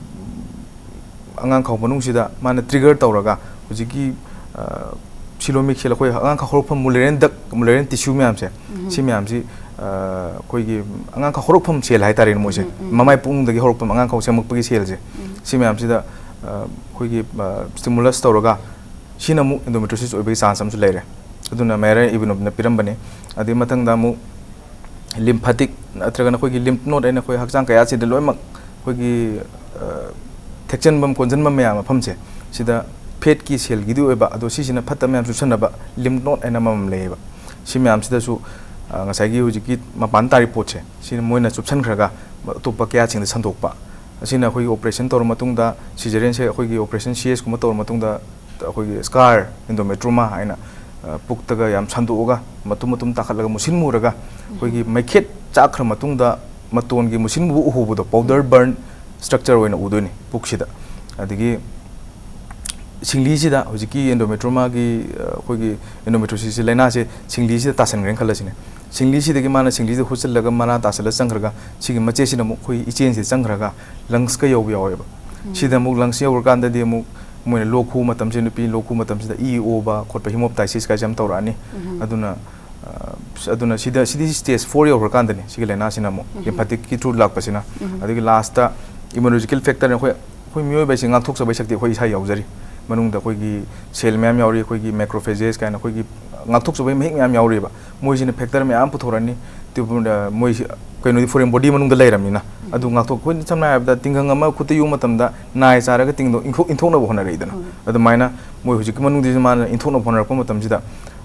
ꯑꯉꯥꯡ ꯈꯥꯎ ꯃꯅꯨꯡꯁꯤꯗ ꯃꯥꯅ trigger ꯇꯧꯔꯒ ꯍꯧꯖꯤꯛꯀꯤ, ꯑ, coelomic cell, ꯑꯩꯈꯣꯏ ꯑꯉꯥꯡ ꯈꯥꯎ ꯍꯧꯔꯛꯐꯝ Mullerian duct, Mullerian tissue ꯃꯌꯥꯝꯁꯦ, ꯁꯤ ꯃꯌꯥꯝꯁꯤ, ꯑ, ꯑꯩꯈꯣꯏꯒꯤ ꯑꯉꯥꯡ ꯈꯥꯎ ꯍꯧꯔꯛꯐꯝ ꯁꯦꯜ ꯍꯥꯏꯇꯥꯔꯦꯅꯦ ꯃꯣꯏꯁꯦ, ꯃꯃꯥꯏ ꯄꯨꯛꯅꯨꯡꯗꯒꯤ ꯍꯧꯔꯛꯐꯝ, ꯑꯉꯥꯡ ꯈꯥꯎ ꯁꯦꯝꯃꯛꯄꯒꯤ ꯁꯦꯜꯁꯦ, ꯁꯤ ꯃꯌꯥꯝꯁꯤꯗ, ꯑ, ꯑꯩꯈꯣꯏꯒꯤ, ꯑ, stimulus ꯇꯧꯔꯒ ꯁꯤꯅ ꯑꯃꯨꯛ endometriosis ꯑꯣꯏꯕꯒꯤ chance ꯑꯃꯁꯨ ꯂꯩꯔꯦ꯫ ꯑꯗꯨꯅ Mayer Ivanovꯅ ꯄꯤꯔꯝꯕꯅꯤ꯫ ꯑꯗꯩ ꯃꯊꯪꯗ ꯑꯃꯨꯛ lymphatic ꯅꯠꯇ꯭ꯔꯒꯅ ꯑꯩꯈꯣꯏꯒꯤ lymph node ꯍꯥꯏꯅ ꯑꯩꯈꯣꯏ ꯍꯛꯆꯥꯡ ꯀꯌꯥꯁꯤꯗ ꯂꯣꯏꯅꯃꯛ ꯑꯩꯈꯣꯏꯒꯤ, ꯑ, ꯊꯦꯛꯆꯟꯐꯝ ꯀꯣꯟꯁꯤꯟꯕ ꯃꯌꯥꯝ ꯃꯐꯝꯁꯦ, ꯁꯤꯗ fatꯀꯤ cellꯒꯤꯗꯤ ꯑꯣꯏꯕ, ꯑꯗꯣ ꯁꯤꯁꯤꯅ ꯐꯠꯇꯕ ꯃꯌꯥꯝ ꯆꯨꯞꯁꯟꯅꯕ lymph node ꯍꯥꯏꯅ ꯑꯃꯃꯝ ꯂꯩꯌꯦꯕ꯫ ꯁꯤ ꯃꯌꯥꯝꯁꯤꯗꯁꯨ, ꯑ, ꯉꯁꯥꯏꯒꯤ ꯍꯧꯖꯤꯛꯀꯤ ꯃꯄꯥꯟ ꯇꯥꯔꯤ ꯄꯣꯠꯁꯦ, ꯁꯤꯅ ꯃꯣꯏꯅ ꯆꯨꯞꯁꯟꯈ꯭ꯔꯒ ꯑꯇꯣꯞꯄ ꯀꯌꯥꯁꯤꯡꯗ ꯁꯟꯗꯣꯛꯄ꯫ ꯑꯁꯤꯅ ꯑꯩꯈꯣꯏꯒꯤ operation ꯇꯧꯔ ꯃꯇꯨꯡꯗ, cesareanꯁꯦ ꯑꯩꯈꯣꯏꯒꯤ operation, CSꯀꯨꯝꯕ ꯇꯧꯔ ꯃꯇꯨꯡꯗ, ꯑꯩꯈꯣꯏꯒꯤ scar, endometrioma ꯍꯥꯏꯅ, ꯑ, ꯄꯨꯛꯇꯒ ꯌꯥꯝ ꯁꯟꯗꯣꯛꯑꯒ, ꯃꯇꯨꯝ ꯃꯇꯨꯝ ꯇꯥꯈꯠꯂꯒ, ꯃꯨꯁꯤꯟ ꯃꯨꯔꯒ, ꯑꯩꯈꯣꯏꯒꯤ ꯃꯩꯈꯦꯠ ꯆꯥꯛꯈ꯭ꯔ ꯃꯇꯨꯡꯗ ꯃꯇꯣꯟꯒꯤ ꯃꯨꯁꯤꯟ ꯃꯨꯕ ꯎꯍꯧꯕꯗꯣ, powder burn structure ꯑꯣꯏꯅ ꯎꯗꯣꯏꯅꯤ ꯄꯨꯛꯁꯤꯗ꯫ ꯑꯗꯒꯤ ꯁꯤꯡꯂꯤꯁꯤꯗ ꯍꯧꯖꯤꯛꯀꯤ endometrioma ꯒꯤ, ꯑ, ꯑꯩꯈꯣꯏꯒꯤ endometriosis ꯁꯤ ꯂꯥꯏꯅꯥꯁꯦ ꯁꯤꯡꯂꯤꯁꯤꯗ ꯇꯥꯁꯟꯈ꯭ꯔꯦꯅ ꯈꯜꯂꯁꯤꯅꯦ꯫ ꯁꯤꯡꯂꯤꯁꯤꯗꯒꯤ ꯃꯥꯅ ꯁꯤꯡꯂꯤꯁꯤꯗ ꯍꯨꯠꯆꯜꯂꯒ ꯃꯅꯥ ꯇꯥꯁꯜꯂ ꯆꯪꯈ꯭ꯔꯒ ꯁꯤꯒꯤ ꯃꯆꯦꯠꯁꯤꯅ ꯑꯃꯨꯛ ꯑꯩꯈꯣꯏ ꯏꯆꯦꯟꯁꯤꯗ ꯆꯪꯈ꯭ꯔꯒ lungs ꯀ ꯌꯧꯕ ꯌꯥꯎꯋꯦꯕ꯫ ꯎꯝ꯫ ꯁꯤꯗ ꯑꯃꯨꯛ lungs ꯌꯧꯔꯀꯥꯟꯗꯗꯤ ꯑꯃꯨꯛ ꯃꯣꯏꯅ ꯂꯣꯛ ꯈꯨꯕ ꯃꯇꯝꯁꯤꯗ, ꯅꯨꯄꯤ ꯂꯣꯛ ꯈꯨꯕ ꯃꯇꯝꯁꯤꯗ ꯏ ꯑꯣꯕ ꯈꯣꯠꯄ, hemoptysis ꯀꯥꯏꯁꯦ ꯌꯥꯝ ꯇꯧꯔꯛꯑꯅꯤ꯫ ꯎꯝ꯫ ꯑꯗꯨꯅ, ꯑ, ꯑꯗꯨꯅ ꯁꯤꯗ, ꯁꯤꯗꯤ stage four ꯌꯧꯈ꯭ꯔꯀꯥꯟꯗꯅꯤ ꯁꯤꯒꯤ ꯂꯥꯏꯅꯥꯁꯤꯅ ꯑꯃꯨꯛ ꯎꯝ꯫ Lymphatic ꯀꯤ through ꯂꯥꯛꯄꯁꯤꯅ꯫ ꯎꯝ꯫ ꯑꯗꯒꯤ last ꯇ immunological factor ꯅ ꯑꯩꯈꯣꯏ, ꯑꯩꯈꯣꯏ ꯃꯤꯑꯣꯏꯕ ꯍꯥꯏꯁꯦ ꯉꯥꯛꯊꯣꯛꯆꯕꯒꯤ ꯁꯛꯇꯤ ꯑꯩꯈꯣꯏ ꯏꯁꯥ ꯌꯥꯎꯖꯔꯤ꯫ ꯃꯅꯨꯡꯗ ꯑꯩꯈꯣꯏꯒꯤ cell ꯃꯌꯥꯝ ꯌꯥꯎꯔꯤ, ꯑꯩꯈꯣꯏꯒꯤ macrophages ꯀꯥꯏꯅ ꯑꯩꯈꯣꯏꯒꯤ ꯉꯥꯛꯊꯣꯛꯆꯕꯒꯤ ꯃꯍꯤꯛ ꯃꯌꯥꯝ ꯌꯥꯎꯔꯤꯕ꯫ ꯃꯣꯏꯁꯤꯅ factor ꯃꯌꯥꯝ ꯄꯨꯊꯣꯔꯛꯑꯅꯤ꯫ ꯇ꯭ꯌꯨꯕ-, ꯑ, ꯃꯣꯏꯁꯤ, ꯀꯩꯅꯣꯗꯤ, foreign body ꯃꯅꯨꯡꯗ ꯂꯩꯔꯕꯅꯤꯅ꯫ ꯎꯝ꯫ ꯑꯗꯨ ꯉꯥꯛꯊꯣꯛ-, ꯑꯩꯈꯣꯏꯅ ꯁꯝꯅ ꯍꯥꯏꯔꯕꯗ ꯇꯤꯡꯈꯪ ꯑꯃ ꯈꯨꯠꯇ ꯌꯣꯛꯄ ꯃꯇꯝꯗ ꯅꯥꯏ ꯆꯥꯔꯒ ꯇꯤꯡꯗꯣ-, ꯏꯟꯊꯣꯛ-, ꯏꯟꯊꯣꯛꯅꯕ ꯍꯣꯠꯅꯔꯛꯏꯗꯅ꯫ ꯎꯝ꯫ ꯑꯗꯨꯃꯥꯏꯅ ꯃꯣꯏ ꯍꯧꯖꯤꯛꯀꯤ ꯃꯅꯨꯡꯗꯁꯨ ꯃꯥꯅ ꯏꯟꯊꯣꯛꯅꯕ ꯍꯣꯠꯅꯔꯛꯄ ꯃꯇꯝꯁꯤꯗ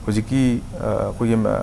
ꯍꯧꯖꯤꯛꯀꯤ, ꯑ, ꯑꯩꯈꯣꯏꯒꯤ, ꯑ,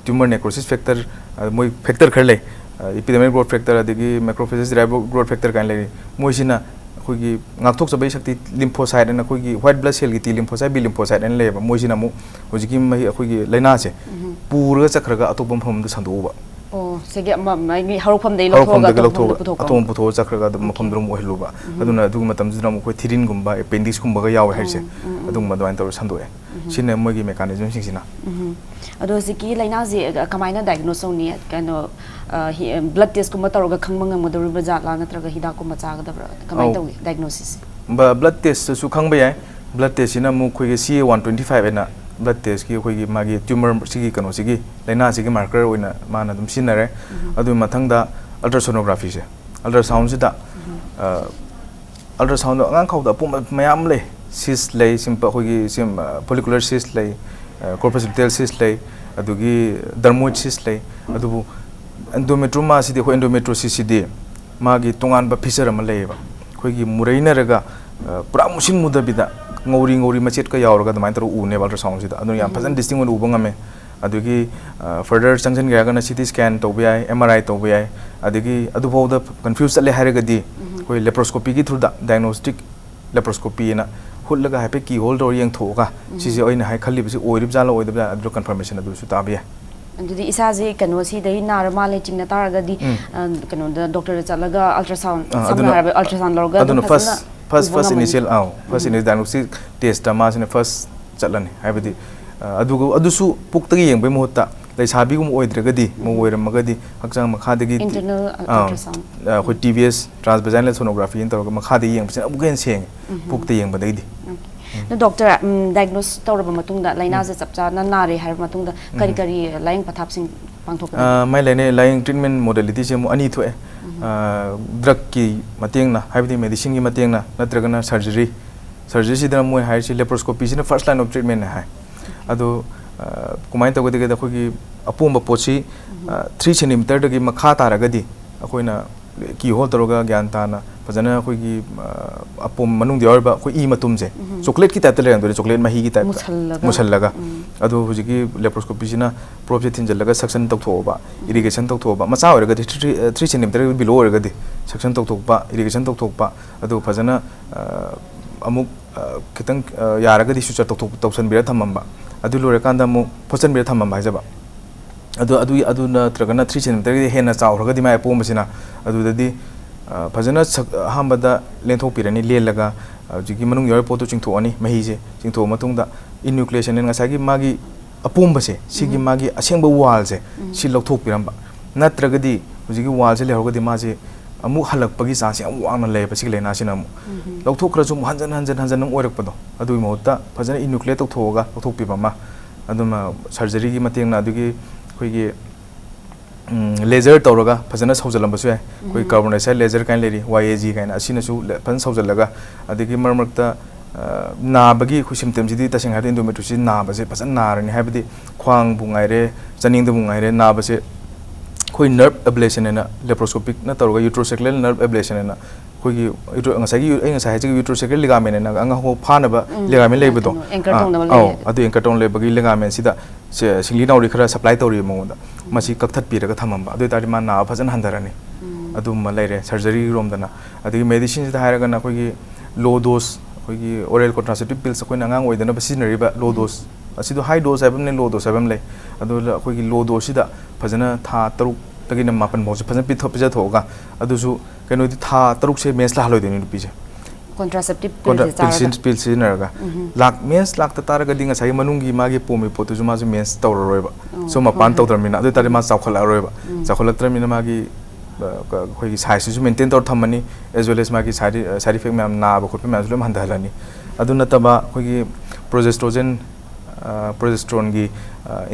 tumor necrosis factor, ꯑ, ꯃꯣꯏ factor ꯈꯔ ꯂꯩ꯫ ꯑ, epidermal growth factor, ꯑꯗꯒꯤ macrophages derived growth factor ꯀꯥꯏꯅ ꯂꯩꯔꯤ꯫ ꯃꯣꯏꯁꯤꯅ ꯑꯩꯈꯣꯏꯒꯤ ꯉꯥꯛꯊꯣꯛꯆꯕꯒꯤ ꯁꯛꯇꯤ lymphocyte ꯍꯥꯏꯅ, ꯑꯩꯈꯣꯏꯒꯤ white blood cell ꯒꯤ T lymphocyte, B lymphocyte ꯍꯥꯏꯅ ꯂꯩꯌꯦꯕ꯫ ꯃꯣꯏꯁꯤꯅ ꯑꯃꯨꯛ ꯍꯧꯖꯤꯛꯀꯤ ꯃꯍꯤ-, ꯑꯩꯈꯣꯏꯒꯤ ꯂꯥꯏꯅꯥꯁꯦ ꯎꯝ꯫ ꯄꯨꯔꯒ ꯆꯠꯈ꯭ꯔꯒ ꯑꯇꯣꯞꯄ ꯃꯐꯝ ꯑꯃꯗ ꯁꯟꯗꯣꯛꯎꯕ꯫ ꯑꯣ, ꯁꯤꯒꯤ ꯑꯃ, ꯃꯥꯒꯤ ꯍꯧꯔꯛꯐꯝꯗꯒꯤ ꯂꯧꯊꯣꯛꯑꯒ ꯍꯧꯔꯛꯐꯝꯗꯒꯤ ꯑꯇꯣꯞꯄ ꯂꯧꯊꯣꯛꯑꯒ ꯃꯐꯝꯗ ꯄꯨꯊꯣꯛꯄ꯫ ꯑꯇꯣꯞꯄ ꯄꯨꯊꯣꯛꯑꯒ ꯆꯠꯈ꯭ꯔꯒ ꯑꯗꯨꯝ OK꯫ ꯃꯐꯝꯗꯨꯗ ꯑꯃꯨꯛ ꯑꯣꯏꯍꯜꯂꯨꯕ꯫ ꯎꯝ꯫ ꯑꯗꯨꯅ ꯑꯗꯨꯒꯤ ꯃꯇꯝꯗꯨꯗ ꯑꯃꯨꯛ ꯑꯩꯈꯣꯏ ꯊꯤꯔꯤꯟꯒꯨꯝꯕ, appendix ꯀꯨꯝꯕꯒ ꯌꯥꯎꯋꯦ ꯍꯥꯏꯁꯦ꯫ ꯎꯝ, ꯎꯝ, ꯎꯝ꯫ ꯑꯗꯨꯒꯨꯝꯕ ꯑꯗꯨꯃꯥꯏꯅ ꯇꯧꯔꯒ ꯁꯟꯗꯣꯛꯑꯦ꯫ ꯎꯝ꯫ ꯁꯤꯅ ꯃꯣꯏꯒꯤ mechanism ꯁꯤꯡꯁꯤꯅ꯫ ꯎꯝ꯫ ꯑꯗꯣ ꯍꯧꯖꯤꯛꯀꯤ ꯂꯥꯏꯅꯥꯁꯦ ꯀꯃꯥꯏꯅ diagnose ꯇꯧꯅꯤ? ꯀꯩꯅꯣ, ꯑ, ꯍꯤ-, blood test ꯀꯨꯝꯕ ꯇꯧꯔꯒ ꯈꯪꯕ ꯉꯝꯒꯗꯧꯔꯤꯕ ꯖꯥꯠꯂꯥ, ꯅꯠꯇ꯭ꯔꯒ ꯍꯤꯗꯥꯛꯀꯨꯝꯕ ꯆꯥꯒꯗꯕ꯭ꯔꯥ? ꯀꯃꯥꯏꯅ ꯑꯧ꯫ ꯇꯧꯏ diagnosis ꯁꯦ? ꯕ-, blood test ꯇꯁꯨ ꯈꯪꯕ ꯌꯥꯏ꯫ Blood test ꯁꯤꯅ ꯑꯃꯨꯛ ꯑꯩꯈꯣꯏꯒꯤ C A one twenty five ꯍꯥꯏꯅ blood test ꯀꯤ ꯑꯩꯈꯣꯏꯒꯤ ꯃꯥꯒꯤ tumor ꯁꯤꯒꯤ ꯀꯩꯅꯣꯁꯤꯒꯤ ꯂꯥꯏꯅꯥꯁꯤꯒꯤ marker ꯑꯣꯏꯅ ꯃꯥꯅ ꯑꯗꯨꯝ ꯁꯤꯖꯤꯟꯅꯔꯦ꯫ ꯎꯝ꯫ ꯑꯗꯨꯒꯤ ꯃꯊꯪꯗ ultrasonography ꯁꯦ, ultrasound ꯁꯤꯗ, ꯎꯝ꯫ ꯑ, ultrasound ꯗ ꯑꯉꯥꯡ ꯈꯥꯎꯗ ꯑꯄꯣꯝꯕ ꯃꯌꯥꯝ ꯑꯃ ꯂꯩ꯫ Cyst ꯂꯩ, simple ꯑꯩꯈꯣꯏꯒꯤ sim-, ꯑ, follicular cyst ꯂꯩ, ꯑ, corpus luteal cyst ꯂꯩ, ꯑꯗꯨꯒꯤ dermoid cyst ꯂꯩ꯫ ꯑꯗꯨꯕꯨ endometrioma ꯁꯤꯗꯤ, ꯑꯩꯈꯣꯏ endometriosis ꯁꯤꯗꯤ ꯃꯥꯒꯤ ꯇꯣꯉꯥꯟꯕ feature ꯑꯃ ꯂꯩꯌꯦꯕ꯫ ꯑꯩꯈꯣꯏꯒꯤ ꯃꯨꯔꯩꯅꯔꯒ, ꯑ, ꯄꯨꯔꯥ ꯃꯨꯁꯤꯟ ꯃꯨꯗꯕꯤꯗ ꯉꯧꯔꯤ ꯉꯧꯔꯤ ꯃꯆꯦꯠꯀ ꯌꯥꯎꯔꯒ ꯑꯗꯨꯃꯥꯏꯅ ꯇꯧꯔꯒ ꯎꯅꯦꯕ ultrasound ꯁꯤꯗ꯫ ꯑꯗꯨꯅ ꯌꯥꯝ ꯐꯖꯅ ꯎꯝ꯫ Distinct ꯑꯣꯏꯅ ꯎꯕ ꯉꯝꯃꯦ꯫ ꯑꯗꯨꯒꯤ, ꯑ, further ꯆꯪꯁꯤꯟꯒꯦ ꯍꯥꯏꯔꯒꯅ C T scan ꯇꯧꯕ ꯌꯥꯏ, M R I ꯇꯧꯕ ꯌꯥꯏ꯫ ꯑꯗꯒꯤ ꯑꯗꯨꯐꯥꯎꯗ confuse ꯆꯠꯂꯦ ꯍꯥꯏꯔꯒꯗꯤ ꯎꯝ꯫ ꯑꯩꯈꯣꯏ laparoscopy ꯒꯤ through ꯗ diagnostic laparoscopy ꯑꯅ ꯍꯨꯠꯂꯒ ꯍꯥꯏꯐꯦꯠ key hole ꯇꯧꯔ ꯌꯦꯡꯊꯣꯛꯑꯒ ꯎꯝ꯫ ꯁꯤꯁꯦ ꯑꯩꯅ ꯍꯥꯏ ꯈꯜꯂꯤꯕꯁꯤ ꯑꯣꯏꯔꯤꯕ ꯖꯥꯠꯂ ꯑꯣꯏꯗꯕ ꯖꯥꯠꯂ ꯑꯗꯨ confirmation ꯑꯗꯨꯁꯨ ꯇꯥꯕ ꯌꯥꯏ꯫ ꯑꯗꯨꯗꯤ ꯏꯁꯥꯁꯦ ꯀꯩꯅꯣ ꯁꯤꯗꯩ ꯅꯥꯔ ꯃꯥꯜꯂꯦ ꯆꯤꯡꯅ ꯇꯥꯔꯒꯗꯤ, ꯎꯝ꯫ ꯑ, ꯀꯩꯅꯣꯗ doctor ꯗ ꯆꯠꯂꯒ ultrasound, ꯑ, ꯁꯝꯅ ꯑꯗꯨꯅ, ꯍꯥꯏꯔꯕꯗ ultrasound ꯂꯧꯔꯒ ꯑꯗꯨꯝ ꯑꯗꯨꯅ ꯐꯖꯅ first First, first initial, ꯑꯥꯎ, first initial diagnostic test ꯇ ꯃꯥꯁꯤꯅ first ꯆꯠꯂꯅꯤ꯫ ꯍꯥꯏꯕꯗꯤ, ꯑ, ꯑꯗꯨꯒ, ꯑꯗꯨꯁꯨ ꯄꯨꯛꯇꯒꯤ ꯌꯦꯡꯕꯒꯤ ꯃꯍꯨꯠꯇ, ꯂꯩꯁꯥꯕꯤꯒꯨꯝꯕ ꯑꯣꯏꯗ꯭ꯔꯒꯗꯤ, ꯃꯧ ꯑꯣꯏꯔꯝꯃꯒꯗꯤ, ꯍꯛꯆꯥꯡ ꯃꯈꯥꯗꯒꯤ ꯇꯤ-, Internal, ꯑ, ꯑꯥ, ultrasound꯫ ꯑ, ꯑꯩꯈꯣꯏ T V S, transvaginal sonography ꯅ ꯇꯧꯔꯒ ꯃꯈꯥꯗꯒꯤ ꯌꯦꯡꯕꯁꯤꯅ ꯑꯃꯨꯛꯀ ꯍꯦꯟꯅ ꯁꯦꯡꯉꯦ, ꯄꯨꯛꯇ ꯌꯦꯡꯕꯗꯒꯤꯗꯤ꯫ ꯑꯗꯣ doctor, ꯎꯝ, diagnose ꯇꯧꯔꯕ ꯃꯇꯨꯡꯗ, ꯂꯥꯏꯅꯥꯁꯦ ꯆꯞ ꯆꯥꯅ ꯅꯥꯔꯦ ꯍꯥꯏꯔꯕ ꯃꯇꯨꯡꯗ, ꯀꯔꯤ ꯀꯔꯤ ꯂꯥꯌꯦꯡ ꯄꯊꯥꯞꯁꯤꯡ ꯄꯥꯡꯊꯣꯛꯀꯅꯤ? ꯑ, ꯃꯥꯏ ꯂꯥꯏꯅꯥ, ꯂꯥꯌꯦꯡ treatment modality ꯁꯦ ꯑꯃꯨꯛ ꯑꯅꯤ ꯊꯣꯛꯑꯦ꯫ ꯑ, drug ꯀꯤ ꯃꯇꯦꯡꯅ, ꯍꯥꯏꯕꯗꯤ medicine ꯒꯤ ꯃꯇꯦꯡꯅ, ꯅꯠꯇ꯭ꯔꯒꯅ surgery꯫ Surgery ꯁꯤꯗꯅ ꯃꯣꯏ ꯍꯥꯏꯔꯤꯁꯤ laparoscopy ꯁꯤꯅ first line of treatment ꯅꯦ ꯍꯥꯏ꯫ ꯑꯗꯣ, ꯑ, ꯀꯃꯥꯏꯅ ꯇꯧꯒꯗꯒꯦꯗ, ꯑꯩꯈꯣꯏꯒꯤ ꯑꯄꯣꯝꯕ ꯄꯣꯠꯁꯤ, ꯑ, three centimeter ꯗꯒꯤ ꯃꯈꯥ ꯇꯥꯔꯒꯗꯤ ꯑꯩꯈꯣꯏꯅ key hole ꯇꯧꯔꯒ ꯒ꯭ꯌꯥꯟ ꯇꯥꯅ ꯐꯖꯅ ꯑꯩꯈꯣꯏꯒꯤ, ꯑ, ꯑꯄꯣꯝ ꯃꯅꯨꯡꯗ ꯌꯥꯎꯔꯤꯕ ꯑꯩꯈꯣꯏ ꯏ ꯃꯇꯨꯝꯁꯦ, chocolate ꯀꯤ type ꯇ ꯂꯩꯔꯝꯗꯣꯏꯅꯦ, chocolate ꯃꯍꯤꯒꯤ type ꯇ꯫ ꯃꯨꯁꯜꯂꯒ꯫ ꯃꯨꯁꯜꯂꯒ꯫ ꯑꯗꯣ ꯍꯧꯖꯤꯛꯀꯤ laparoscopy ꯁꯤꯅ probe ꯁꯦ ꯊꯤꯟꯖꯜꯂꯒ suction ꯇꯧꯊꯣꯛꯑꯕ, irrigation ꯇꯧꯊꯣꯛꯑꯕ, ꯃꯆꯥ ꯑꯣꯏꯔꯒꯗꯤ three, three centimeter below ꯑꯣꯏꯔꯒꯗꯤ suction ꯇꯧꯊꯣꯛꯄ, irrigation ꯇꯧꯊꯣꯛꯄ, ꯑꯗꯨ ꯐꯖꯅ, ꯑ, ꯑꯃꯨꯛ, ꯑ, ꯈꯤꯇꯪ, ꯑ, ꯌꯥꯔꯒꯗꯤ suture ꯇꯧꯊꯣꯛ-, ꯇꯧꯁꯟꯕꯤꯔ ꯊꯝꯃꯝꯕ, ꯑꯗꯨ ꯂꯣꯏꯔꯀꯥꯟꯗ ꯑꯃꯨꯛ ꯐꯣꯠꯆꯟꯕꯤꯔ ꯊꯝꯃꯝꯕ ꯍꯥꯏꯖꯕ꯫ ꯑꯗꯨ, ꯑꯗꯨ, ꯑꯗꯨ ꯅꯠꯇ꯭ꯔꯒꯅ three centimeter ꯗꯒꯤ ꯍꯦꯟꯅ ꯆꯥꯎꯈ꯭ꯔꯒꯗꯤ ꯃꯥꯏ ꯑꯄꯣꯝꯕꯁꯤꯅ, ꯑꯗꯨꯗꯗꯤ, ꯑ, ꯐꯖꯅ ꯁꯛ-, ꯑꯍꯥꯟꯕꯗ ꯂꯦꯟꯊꯣꯛꯄꯤꯔꯅꯤ, ꯂꯦꯜꯂꯒ ꯍꯧꯖꯤꯛꯀꯤ ꯃꯅꯨꯡ ꯌꯥꯎꯔꯤ ꯄꯣꯠꯇꯨ ꯆꯤꯡꯊꯣꯛꯑꯅꯤ, ꯃꯍꯤꯁꯦ ꯆꯤꯡꯊꯣꯛꯑ ꯃꯇꯨꯡꯗ enucleation ꯍꯥꯏꯅ ꯉꯁꯥꯏꯒꯤ ꯃꯥꯒꯤ ꯑꯄꯣꯝꯕꯁꯦ, ꯁꯤꯒꯤ ꯃꯥꯒꯤ ꯑꯁꯦꯡꯕ wall ꯁꯦ, ꯁꯤ ꯂꯧꯊꯣꯛꯄꯤꯔꯝꯕ꯫ ꯅꯠꯇ꯭ꯔꯒꯗꯤ ꯍꯧꯖꯤꯛꯀꯤ wall ꯁꯦ ꯂꯩꯍꯧꯔꯒꯗꯤ ꯃꯥꯁꯦ ꯑꯃꯨꯛ ꯍꯜꯂꯛꯄꯒꯤ chance ꯌꯥꯝ ꯋꯥꯡꯅ ꯂꯩꯌꯦꯕ ꯁꯤꯒꯤ ꯂꯥꯏꯅꯥꯁꯤꯅ ꯑꯃꯨꯛ꯫ ꯂꯧꯊꯣꯛꯈ꯭ꯔꯁꯨ ꯑꯃꯨꯛ ꯍꯟꯖꯟ, ꯍꯟꯖꯟ, ꯍꯟꯖꯟ ꯑꯗꯨꯝ ꯑꯣꯏꯔꯛꯄꯗꯣ꯫ ꯑꯗꯨꯒꯤ ꯃꯍꯨꯠꯇ ꯐꯖꯅ enucleate ꯇꯧꯊꯣꯛꯑꯒ ꯂꯧꯊꯣꯛꯄꯤꯕ ꯑꯃ꯫ ꯑꯗꯨꯃ surgery ꯒꯤ ꯃꯇꯦꯡꯅ ꯑꯗꯨꯒꯤ ꯑꯩꯈꯣꯏꯒꯤ, ꯎꯝ, laser ꯇꯧꯔꯒ ꯐꯖꯅ ꯁꯧꯖꯜꯂꯝꯕꯁꯨ ꯌꯥꯏ꯫ ꯑꯩꯈꯣꯏ carbon dioxide laser ꯀꯥꯏꯅ ꯂꯩꯔꯤ, Y A G ꯀꯥꯏꯅ, ꯑꯁꯤꯅꯁꯨ ꯂ-, ꯐꯖꯅ ꯁꯧꯖꯜꯂꯒ, ꯑꯗꯒꯤ ꯃꯔꯛ ꯃꯔꯛꯇ, ꯑ, ꯅꯥꯕꯒꯤ ꯑꯩꯈꯣꯏ symptom ꯁꯤꯗꯤ ꯇꯁꯦꯡꯅ ꯍꯥꯏꯔꯕꯗ endometriosis ꯅꯥꯕꯁꯦ ꯐꯖꯅ ꯅꯥꯔꯅꯤ꯫ ꯍꯥꯏꯕꯗꯤ ꯈ꯭ꯋꯥꯡꯕꯨ ꯉꯥꯏꯔꯦ, ꯆꯅꯤꯡꯗꯕꯨ ꯉꯥꯏꯔꯦ, ꯅꯥꯕꯁꯦ ꯑꯩꯈꯣꯏ nerve ablation ꯍꯥꯏꯅ, laparoscopic ꯅ ꯇꯧꯔꯒ uterosacral nerve ablation ꯍꯥꯏꯅ, ꯑꯩꯈꯣꯏꯒꯤ uter-, ꯉꯁꯥꯏꯒꯤ ꯌꯨ-, ꯑꯩ ꯉꯁꯥꯏ ꯍꯥꯏꯖꯈꯤꯕ uterosacral ligament ꯍꯥꯏꯅ ꯑꯉꯥꯡ ꯍꯧꯕ ꯐꯥꯅꯕ ligament ꯂꯩꯕꯗꯣ꯫ ꯀꯩꯅꯣ, anchor ꯑꯥ, ꯇꯧꯅꯕ ꯑꯧ, ꯂꯩꯌꯦ꯫ ꯑꯗꯨ anchor ꯇꯧꯅ ꯂꯩꯕꯒꯤ ligament ꯁꯤꯗ ꯁꯦ-, ꯁꯤꯡꯂꯤ ꯅꯥꯎꯔꯤ ꯈꯔ supply ꯇꯧꯔꯤꯕ ꯃꯉꯣꯟꯗ꯫ ꯃꯁꯤ ꯀꯛꯊꯠꯄꯤꯔꯒ ꯊꯝꯃꯝꯕ꯫ ꯑꯗꯨ ꯑꯣꯏꯇꯥꯔꯗꯤ ꯃꯥ ꯅꯥꯕ ꯐꯖꯅ ꯍꯟꯊꯔꯅꯤ꯫ ꯑꯗꯨꯝꯕ ꯂꯩꯔꯦ surgery ꯔꯣꯝꯗꯅ꯫ ꯑꯗꯒꯤ medicine ꯁꯤꯗ ꯍꯥꯏꯔꯒꯅ ꯑꯩꯈꯣꯏꯒꯤ low dose, ꯑꯩꯈꯣꯏꯒꯤ oral contraceptive pills ꯑꯩꯈꯣꯏꯅ ꯑꯉꯥꯡ ꯑꯣꯏꯗꯅꯕ ꯁꯤꯖꯤꯟꯅꯔꯤꯕ low dose꯫ ꯑꯁꯤꯗꯣ high dose ꯍꯥꯏꯕ ꯑꯃ ꯂꯩ, low dose ꯍꯥꯏꯕ ꯑꯃ ꯂꯩ꯫ ꯑꯗꯨꯗ ꯑꯩꯈꯣꯏꯒꯤ low dose ꯁꯤꯗ ꯐꯖꯅ ꯊꯥ ꯇꯔꯨꯛꯇꯒꯤꯅ ꯃꯥꯄꯟ ꯐꯥꯎꯁꯦ ꯐꯖꯅ ꯄꯤꯊꯣꯛ-, ꯄꯤꯖꯊꯣꯛꯑꯒ, ꯑꯗꯨꯁꯨ ꯀꯩꯅꯣꯗꯤ ꯊꯥ ꯇꯔꯨꯛꯁꯦ mens ꯂꯥꯛꯍꯜꯂꯣꯏꯗꯣꯏꯅꯤ ꯅꯨꯄꯤꯁꯦ꯫ ꯀꯣꯟꯇ꯭ꯔꯥꯁꯦꯞꯇꯤꯞ ꯀꯣꯟꯇ꯭ꯔꯥ ꯄꯤꯜꯁꯦ ꯆꯥꯔꯒ ꯄꯤꯜꯁꯤꯟ ꯄꯤꯜ ꯁꯤꯖꯤꯟꯅꯔꯒ ꯎꯝ. ꯂꯥꯛ ꯃꯦꯟꯁ ꯂꯥꯛꯇ ꯇꯥꯔꯒꯗꯤ ꯉꯁꯥꯏꯒꯤ ꯃꯅꯨꯡꯒꯤ ꯃꯥꯒꯤ ꯄꯣꯝꯃꯤ ꯄꯣꯠꯇꯨꯁꯨ ꯃꯥꯁꯨ ꯃꯦꯟꯁ ꯇꯧꯔꯔꯣꯏꯕ ꯎꯝ. ꯁꯣꯝ ꯃꯄꯥꯟ ꯍꯣꯏ, ꯍꯣꯏ. ꯇꯧꯗ꯭ꯔꯕꯅꯤꯅ ꯑꯗꯨ ꯑꯣꯏꯇꯥꯔꯗꯤ ꯃꯥ ꯆꯥꯎꯈꯠꯂꯛꯑꯔꯣꯏꯕ ꯎꯝ. ꯆꯥꯎꯈꯠꯂꯛꯇ꯭ꯔꯕꯅꯤꯅ ꯃꯥꯒꯤ ꯑ, ꯀ- ꯑꯩꯈꯣꯏꯒꯤ ꯁꯥꯏꯖꯇꯨꯁꯨ ꯃꯦꯟꯇꯦꯟ ꯇꯧꯔ ꯊꯝꯃꯅꯤ ꯑꯦꯖ ꯋꯦꯜ ꯑꯦꯁ ꯃꯥꯒꯤ ꯁꯥꯏꯠ ꯁꯥꯏꯠ ꯏꯐꯦꯛ ꯃꯌꯥꯝ ꯅꯥꯕ ꯈꯣꯠꯄ ꯃꯌꯥꯝꯁꯨ ꯂꯣꯏ ꯍꯟꯊꯍꯜꯂꯅꯤ ꯑꯗꯨ ꯅꯠꯇꯕ ꯑꯩꯈꯣꯏꯒꯤ ꯄ꯭ꯔꯣꯖꯦꯁꯇ꯭ꯔꯣꯖꯦꯟ ꯄ꯭ꯔꯣꯖꯦꯁꯇ꯭ꯔꯣꯟꯒꯤ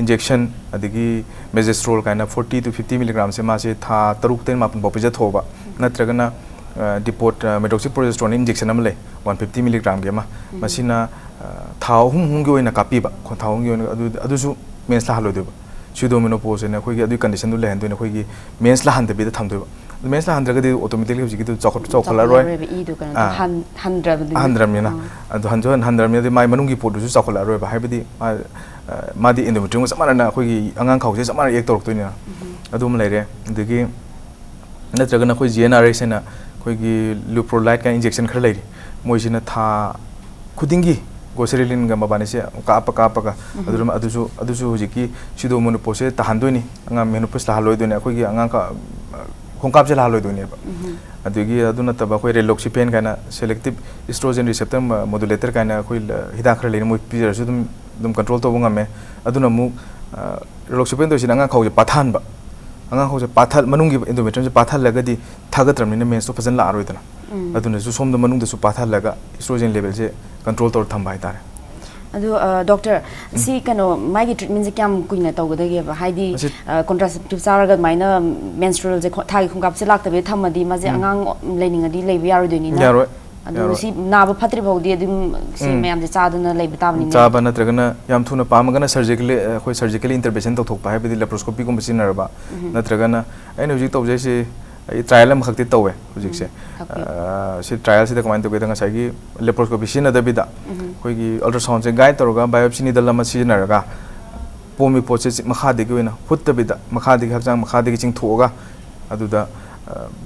ꯏꯟꯖꯦꯛꯁꯟ ꯑꯗꯒꯤ ꯃꯦꯖꯦꯁꯇ꯭ꯔꯣꯜ ꯀꯥꯏꯅ ꯐꯣꯔꯇꯤ ꯇꯨ ꯐꯤꯐꯇꯤ ꯃꯤꯂꯤꯒ꯭ꯔꯥꯝꯁꯦ ꯃꯥꯁꯦ ꯊꯥ ꯇꯔꯨꯛꯇꯩꯅ ꯃꯥꯄꯟ ꯐꯥꯎ ꯄꯤꯖꯊꯣꯛꯑꯕ ꯅꯠꯇ꯭ꯔꯒꯅ ꯗꯤꯄꯣꯠ ꯃꯦꯇꯣꯛꯁꯤ ꯄ꯭ꯔꯣꯖꯦꯁꯇ꯭ꯔꯣꯟ ꯏꯟꯖꯦꯛꯁꯟ ꯑꯃ ꯂꯩ ꯋꯥꯟ ꯐꯤꯐꯇꯤ ꯃꯤꯂꯤꯒ꯭ꯔꯥꯝꯒꯤ ꯑꯃ ꯃꯁꯤꯅ ꯑ, ꯊꯥ ꯑꯍꯨꯝ ꯑꯍꯨꯝꯒꯤ ꯑꯣꯏꯅ ꯀꯥꯞꯄꯤꯕ ꯈꯣ- ꯊꯥ ꯑꯍꯨꯝꯒꯤ ꯑꯣꯏꯅ ꯑꯗꯨ ꯑꯗꯨꯁꯨ ꯃꯦꯟꯁ ꯂꯥꯍꯜꯂꯣꯏꯗꯣꯏꯕ ꯁ꯭ꯌꯨꯗꯣꯃꯣꯅꯣꯄꯣꯁ ꯍꯥꯏꯅ ꯑꯩꯈꯣꯏꯒꯤ ꯑꯗꯨꯒꯤ ꯀꯟꯗꯤꯁꯟꯗꯨ ꯂꯩꯍꯟꯗꯣꯏꯅꯦ ꯑꯩꯈꯣꯏꯒꯤ ꯃꯦꯟꯁ ꯂꯥꯍꯟꯗꯕꯤꯗ ꯊꯝꯗꯣꯏꯕ ꯃꯦꯟꯁ ꯂꯥꯍꯟꯗ꯭ꯔꯒꯗꯤ ꯑꯣꯇꯣꯃꯦꯇꯤꯛꯂꯤ ꯍꯧꯖꯤꯛꯀꯤꯗꯨ ꯆꯥꯎꯈꯠ ꯆꯥꯎꯈꯠꯂꯔꯣꯏ ꯆꯥꯎꯈꯠꯂꯔꯣꯏꯕ ꯏꯗꯨ ꯀꯩꯅꯣ ꯑꯥ. ꯍꯟ- ꯍꯟꯗ꯭ꯔꯕꯅꯤꯅ ꯍꯟꯗ꯭ꯔꯕꯅꯤꯅ ꯑꯥ. ꯑꯗꯨ ꯍꯟꯁꯨ ꯍꯟ- ꯍꯟꯗ꯭ꯔꯕꯅꯤꯅ ꯑꯗꯨ ꯃꯥꯏ ꯃꯅꯨꯡꯒꯤ ꯄꯣꯠꯇꯨꯁꯨ ꯆꯥꯎꯈꯠꯂꯛꯑꯔꯣꯏꯕ ꯍꯥꯏꯕꯗꯤ ꯃꯥ ꯑ, ꯃꯥꯗꯤ ꯑꯦꯟꯗꯣꯃꯦꯇ꯭ꯔꯤꯌꯝꯒ ꯆꯞ ꯃꯥꯟꯅꯅ ꯑꯩꯈꯣꯏꯒꯤ ꯑꯉꯥꯡ ꯈꯥꯎꯁꯦ ꯆꯞ ꯃꯥꯟꯅꯅ ꯑꯦꯛ ꯇꯧꯔꯛꯇꯣꯏꯅꯤꯅ ꯑꯗꯨ ꯑꯃ ꯂꯩꯔꯦ ꯑꯗꯒꯤ ꯅꯠꯇ꯭ꯔꯒꯅ ꯑꯩꯈꯣꯏ ꯖꯤ ꯑꯦꯟ ꯑꯥꯔ ꯑꯦꯁ ꯍꯥꯏꯅ ꯑꯩꯈꯣꯏꯒꯤ ꯂꯨꯄ꯭ꯔꯣꯂꯥꯏꯠ ꯀꯥꯏꯅ ꯏꯟꯖꯦꯛꯁꯟ ꯈꯔ ꯂꯩꯔꯤ ꯃꯣꯏꯁꯤꯅ ꯊꯥ ꯈꯨꯗꯤꯡꯒꯤ ꯒꯣꯁꯦꯔꯤꯂꯤꯟꯒ ꯃꯕꯥꯅꯤꯁꯦ ꯀꯥꯞꯄ ꯀꯥꯞꯄꯒ ꯑꯗꯨꯗ ꯑꯗꯨꯁꯨ ꯑꯗꯨꯁꯨ ꯍꯧꯖꯤꯛꯀꯤ ꯁꯤꯗꯣ ꯃꯣꯅꯣꯄꯣꯁꯦ ꯇꯥꯍꯟꯗꯣꯏꯅꯤ ꯑꯉꯥꯡ ꯃꯦꯅꯣꯄꯣꯁ ꯇꯥꯍꯜꯂꯣꯏꯗꯣꯏꯅꯤ ꯑꯩꯈꯣꯏꯒꯤ ꯑꯉꯥꯡ ꯈꯣꯡꯀꯥꯞꯁꯦ ꯂꯥꯍꯜꯂꯣꯏꯗꯣꯏꯅꯦꯕ ꯑꯗꯒꯤ ꯑꯗꯨ ꯅꯠꯇꯕ ꯑꯩꯈꯣꯏ ꯔꯦꯂꯣꯛꯁꯤꯐꯦꯟ ꯀꯥꯏꯅ ꯁꯦꯂꯦꯛꯇꯤꯞ ꯏꯁꯇ꯭ꯔꯣꯖꯦꯟ ꯔꯤꯁꯦꯞꯇꯔ ꯃꯣꯗꯨꯂꯦꯇꯔ ꯀꯥꯏꯅ ꯑꯩꯈꯣꯏ ꯍꯤꯗꯥꯛ ꯈꯔ ꯂꯩꯔꯤ ꯃꯣꯏ ꯄꯤꯖꯔꯁꯨ ꯑꯗꯨꯝ ꯑꯗꯨꯝ ꯀꯟꯇ꯭ꯔꯣꯜ ꯇꯧꯕ ꯉꯝꯃꯦ ꯑꯗꯨꯅ ꯑꯃꯨꯛ ꯔꯦꯂꯣꯛꯁꯤꯐꯦꯟ ꯇꯧꯔꯤꯁꯤꯅ ꯑꯉꯥꯡ ꯈꯥꯎꯁꯦ ꯄꯥꯊꯍꯟꯕ ꯑꯉꯥꯡ ꯈꯥꯎꯁꯦ ꯄꯥꯊ ꯃꯅꯨꯡꯒꯤ ꯑꯦꯟꯗꯣꯃꯦꯇ꯭ꯔꯤꯌꯝꯁꯦ ꯄꯥꯊꯍꯜꯂꯒꯗꯤ ꯊꯥꯒꯠꯇ꯭ꯔꯕꯅꯤꯅ ꯃꯦꯟꯁꯇꯣ ꯐꯖꯅ ꯂꯥꯛꯑꯔꯣꯏꯗꯅ ꯑꯗꯨꯅꯁꯨ ꯁꯣꯝꯗ ꯃꯅꯨꯡꯗꯁꯨ ꯄꯥꯊꯍꯜꯂꯒ ꯏꯁꯇ꯭ꯔꯣꯖꯦꯟ ꯂꯦꯚꯦꯜꯁꯦ ꯀꯟꯇ꯭ꯔꯣꯜ ꯇꯧꯔ ꯊꯝꯕ ꯍꯥꯏꯇꯥꯔꯦ ꯑꯗꯨ ꯗꯣꯛꯇꯔ ꯁꯤ ꯀꯩꯅꯣ ꯃꯥꯒꯤ ꯇ꯭ꯔꯤꯠꯃꯦꯟꯁꯦ ꯀꯌꯥꯝ ꯀꯨꯏꯅ ꯇꯧꯒꯗꯒꯦꯕ ꯍꯥꯏꯗꯤ ꯃꯁꯤ- ꯀꯣꯟꯇ꯭ꯔꯥꯁꯦꯞꯇꯤꯞ ꯆꯥꯔꯒ ꯑꯗꯨꯃꯥꯏꯅ ꯃꯦꯟꯁꯇ꯭ꯔꯨꯑꯦꯜꯁꯦ ꯊꯥꯒꯤ ꯈꯣꯡꯀꯥꯞꯁꯦ ꯂꯥꯛꯇꯕꯤꯗ ꯊꯝꯃꯗꯤ ꯃꯥꯁꯦ ꯑꯉꯥꯡ ꯂꯩꯅꯤꯡꯉꯗꯤ ꯂꯩꯕ ꯌꯥꯔꯣꯏꯗꯣꯏꯅꯤꯅ ꯌꯥꯔꯣꯏ ꯑꯗꯨ ꯌꯥꯔꯣꯏ. ꯁꯤ ꯅꯥꯕ ꯐꯠꯇ꯭ꯔꯤ ꯐꯥꯎꯗꯤ ꯑꯗꯨꯝ ꯁꯤ ꯎꯝ. ꯃꯌꯥꯝꯁꯦ ꯆꯥꯗꯅ ꯂꯩꯕ ꯇꯥꯕꯅꯤꯅꯦ ꯆꯥꯕ ꯅꯠꯇ꯭ꯔꯒꯅ ꯌꯥꯝ ꯊꯨꯅ ꯄꯥꯝꯃꯒꯅ ꯁꯔꯖꯤꯀꯦꯜꯂꯤ ꯑꯩꯈꯣꯏ ꯁꯔꯖꯤꯀꯦꯜꯂꯤ ꯏꯟꯇꯔꯚꯦꯟꯁꯟ ꯇꯧꯊꯣꯛꯄ ꯍꯥꯏꯕꯗꯤ ꯂꯦꯄ꯭ꯔꯣꯁꯀꯣꯄꯤꯒꯨꯝꯕ ꯁꯤꯖꯤꯟꯅꯔꯕ ꯅꯠꯇ꯭ꯔꯒꯅ ꯑꯩꯅ ꯍꯧꯖꯤꯛ ꯇꯧꯖꯩꯁꯤ ꯑꯩ ꯇ꯭ꯔꯥꯏꯌꯦꯜ ꯑꯃꯈꯛꯇꯤ ꯇꯧꯋꯦ ꯍꯧꯖꯤꯛꯁꯦ ꯇꯥꯛꯄꯤꯌꯨ. ꯑ, ꯁꯤ ꯇ꯭ꯔꯥꯏꯌꯦꯜꯁꯤꯗ ꯀꯃꯥꯏꯅ ꯇꯧꯒꯦꯗ ꯉꯁꯥꯏꯒꯤ ꯂꯦꯄ꯭ꯔꯣꯁꯀꯣꯄꯤ ꯁꯤꯖꯤꯟꯅꯗꯕꯤꯗ ꯑꯩꯈꯣꯏꯒꯤ ꯑꯜꯇ꯭ꯔꯥꯁꯥꯎꯟꯁꯦ ꯒꯥꯏꯗ ꯇꯧꯔꯒ ꯕꯥꯏꯑꯣꯞꯁꯤ ꯅꯤꯗꯜ ꯑꯃ ꯁꯤꯖꯤꯟꯅꯔꯒ ꯄꯣꯝꯃꯤ ꯄꯣꯠꯁꯦ ꯆꯤ- ꯃꯈꯥꯗꯒꯤ ꯑꯣꯏꯅ ꯍꯨꯠꯇꯕꯤꯗ ꯃꯈꯥꯗꯒꯤ ꯍꯛꯆꯥꯡ ꯃꯈꯥꯗꯒꯤ ꯆꯤꯡꯊꯣꯛꯑꯒ ꯑꯗꯨꯗ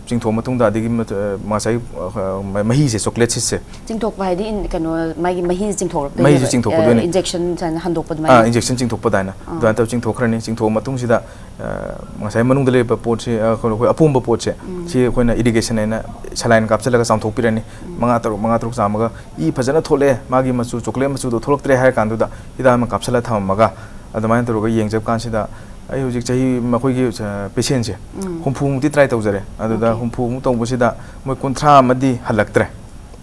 ꯆꯤꯡꯊꯣꯛꯑ ꯃꯇꯨꯡꯗ ꯑꯗꯒꯤ ꯃ-, ꯑ, ꯉꯁꯥꯏ, ꯑ, ꯃ-, ꯃꯍꯤꯁꯦ, ꯆꯣꯀ꯭ꯂꯦꯠ ꯁꯤꯠꯁꯦ꯫ ꯆꯤꯡꯊꯣꯛꯄ ꯍꯥꯏꯗꯤ ꯏꯟ-, ꯀꯩꯅꯣ, ꯃꯥꯒꯤ ꯃꯍꯤꯁꯦ ꯆꯤꯡꯊꯣꯛꯂꯛꯇꯣꯏꯅꯦꯕ꯫ ꯃꯍꯤꯁꯦ ꯆꯤꯡꯊꯣꯛꯀꯗꯣꯏꯅꯦ꯫ ꯑ, injection ꯁꯨꯃꯥꯏꯅ ꯍꯟꯗꯣꯛꯄ ꯑꯥ, ꯑꯗꯨꯃꯥꯏꯅ꯫ injection ꯆꯤꯡꯊꯣꯛꯄ ꯑꯗꯨꯃꯥꯏꯅ꯫ ꯑꯥ꯫ ꯑꯗꯨꯃꯥꯏꯅ ꯇꯧꯔ ꯆꯤꯡꯊꯣꯛꯈ꯭ꯔꯅꯤ꯫ ꯆꯤꯡꯊꯣꯛꯑ ꯃꯇꯨꯡꯁꯤꯗ, ꯑ, ꯉꯁꯥꯏ ꯃꯅꯨꯡꯗ ꯂꯩꯔꯤꯕ ꯄꯣꯠꯁꯤ, ꯑ, ꯑꯩꯈꯣꯏ, ꯑꯩꯈꯣꯏ ꯑꯄꯣꯝꯕ ꯄꯣꯠꯁꯦ, ꯁꯤ ꯑꯩꯈꯣꯏꯅ irrigation ꯍꯥꯏꯅ saline ꯀꯥꯞꯁꯤꯜꯂꯒ ꯆꯥꯝꯊꯣꯛꯄꯤꯔꯅꯤ꯫ ꯃꯉꯥ ꯇꯔꯨꯛ, ꯃꯉꯥ ꯇꯔꯨꯛ ꯆꯥꯝꯃꯒ, ꯏ ꯐꯖꯅ ꯊꯣꯛꯂꯛꯑꯦ, ꯃꯥꯒꯤ ꯃꯆꯨ, ꯆꯣꯀ꯭ꯂꯦꯠ ꯃꯆꯨꯗꯣ ꯊꯣꯛꯂꯛꯇ꯭ꯔꯦ ꯍꯥꯏꯔ ꯀꯥꯟꯗꯨꯗ ꯍꯤꯗꯥꯛ ꯑꯃ ꯀꯥꯞꯁꯤꯜꯂ ꯊꯝꯃꯝꯃꯒ, ꯑꯗꯨꯃꯥꯏꯅ ꯇꯧꯔꯒ ꯌꯦꯡꯖꯕ ꯀꯥꯟꯁꯤꯗ, ꯑꯩ ꯍꯧꯖꯤꯛ ꯆꯍꯤ, ꯃꯈꯣꯏꯒꯤ, ꯑ, patientꯁꯦ ꯍꯨꯝꯐꯨꯃꯨꯛꯇꯤ try ꯇꯧꯖꯔꯦ꯫ ꯑꯗꯨꯗ Okay꯫ ꯍꯨꯝꯐꯨꯃꯨꯛ ꯇꯧꯕꯁꯤꯗ ꯃꯣꯏ ꯀꯨꯟꯊ꯭ꯔꯥ ꯑꯃꯗꯤ ꯍꯜꯂꯛꯇ꯭ꯔꯦ꯫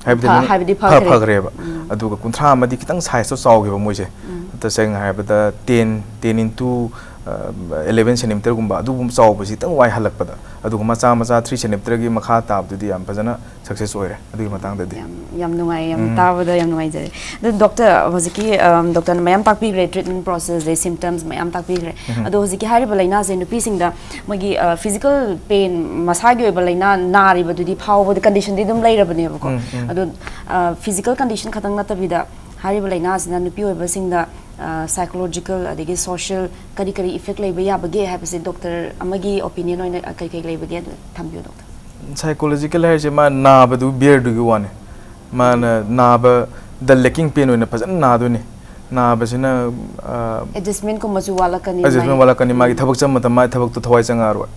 ꯍꯥꯏꯕꯗꯤ ꯐ-, ꯂꯣꯏꯅ ꯍꯥꯏꯕꯗꯤ ꯐ-, ꯐꯈ꯭ꯔꯦ꯫ ꯐꯈ꯭ꯔꯦꯕ꯫ ꯎꯝ꯫ ꯑꯗꯨꯒ ꯀꯨꯟꯊ꯭ꯔꯥ ꯑꯃꯗꯤ ꯈꯤꯇꯪ sizeꯇꯣ ꯆꯥꯎꯈꯤꯕ ꯃꯣꯏꯁꯦ꯫ ꯎꯝ꯫ ꯇꯁꯦꯡꯅ ꯍꯥꯏꯔꯕꯗ ten, ten into, ꯑ, eleven centimeterꯒꯨꯝꯕ ꯑꯗꯨꯒꯨꯝꯕ ꯆꯥꯎꯕꯁꯤ ꯈꯤꯇꯪ ꯋꯥꯏ ꯍꯜꯂꯛꯄꯗ꯫ ꯑꯗꯨꯒ ꯃꯆꯥ ꯃꯆꯥ three centimeterꯒꯤ ꯃꯈꯥ ꯇꯥꯕꯗꯨꯗꯤ ꯌꯥꯝ ꯐꯖꯅ success ꯑꯣꯏꯔꯦ ꯑꯗꯨꯒꯤ ꯃꯇꯥꯡꯗꯗꯤ꯫ ꯌꯥꯝ, ꯌꯥꯝ ꯅꯨꯡꯉꯥꯏ, ꯌꯥꯝ ꯎꯝ꯫ ꯇꯥꯕꯗ ꯌꯥꯝ ꯅꯨꯡꯉꯥꯏꯖꯔꯦ꯫ ꯑꯗꯨ doctor, ꯍꯧꯖꯤꯛꯀꯤ, ꯑꯝ, doctorꯅ ꯃꯌꯥꯝ ꯇꯥꯛꯄꯤꯈ꯭ꯔꯦ, treatment process, ꯑꯗꯩ symptoms ꯃꯌꯥꯝ ꯇꯥꯛꯄꯤꯈ꯭ꯔꯦ꯫ ꯎꯝ꯫ ꯑꯗꯣ ꯍꯧꯖꯤꯛꯀꯤ ꯍꯥꯏꯔꯤꯕ ꯂꯥꯏꯅꯥꯁꯦ ꯅꯨꯄꯤꯁꯤꯡꯗ ꯃꯣꯏꯒꯤ, ꯑ, physical pain, ꯃꯁꯥꯒꯤ ꯑꯣꯏꯕ ꯂꯥꯏꯅꯥ ꯅꯥꯔꯤꯕꯗꯨꯗꯤ ꯐꯥꯎꯕꯗ conditionꯗꯤ ꯑꯗꯨꯝ ꯂꯩꯔꯕꯅꯦꯕꯀꯣ꯫ ꯎꯝ, ꯎꯝ꯫ ꯑꯗꯣ, ꯑ, physical condition ꯈꯛꯇꯪ ꯅꯠꯇꯕꯤꯗ ꯍꯥꯏꯔꯤꯕ ꯂꯥꯏꯅꯥꯁꯤꯅ ꯅꯨꯄꯤ ꯑꯣꯏꯕꯁꯤꯡꯗ, ꯑ, psychological ꯑꯗꯒꯤ social ꯀꯔꯤ ꯀꯔꯤ effect ꯂꯩꯕ ꯌꯥꯕꯒꯦ ꯍꯥꯏꯕꯁꯦ doctor ꯑꯃꯒꯤ opinion ꯑꯣꯏꯅ, ꯑ, ꯀꯩ ꯀꯩ ꯂꯩꯕꯒꯦ ꯑꯗꯨ ꯊꯝꯕꯤꯌꯨ, doctor꯫ Psychological ꯍꯥꯏꯔꯤꯁꯦ ꯃꯥ ꯅꯥꯕꯗꯨ bearꯗꯨꯒꯤ ꯋꯥꯅꯤ꯫ ꯃꯥꯅ ꯅꯥꯕꯗ lacking pain ꯑꯣꯏꯅ ꯐꯖꯅ ꯅꯥꯗꯣꯏꯅꯤ꯫ ꯅꯥꯕꯁꯤꯅ, ꯑ, Adjustmentꯀꯨꯝꯕꯁꯨ ꯋꯥꯠꯂꯛꯀꯅꯤ, adjustment ꯃꯥꯒꯤ꯫ ꯋꯥꯠꯂꯛꯀꯅꯤ, ꯃꯥꯒꯤ ꯎꯝ꯫ ꯊꯕꯛ ꯆꯠꯄ ꯃꯇꯝ ꯃꯥꯒꯤ ꯊꯕꯛꯇꯣ ꯊꯋꯥꯏ ꯆꯪꯉꯛꯑꯔꯣꯏ꯫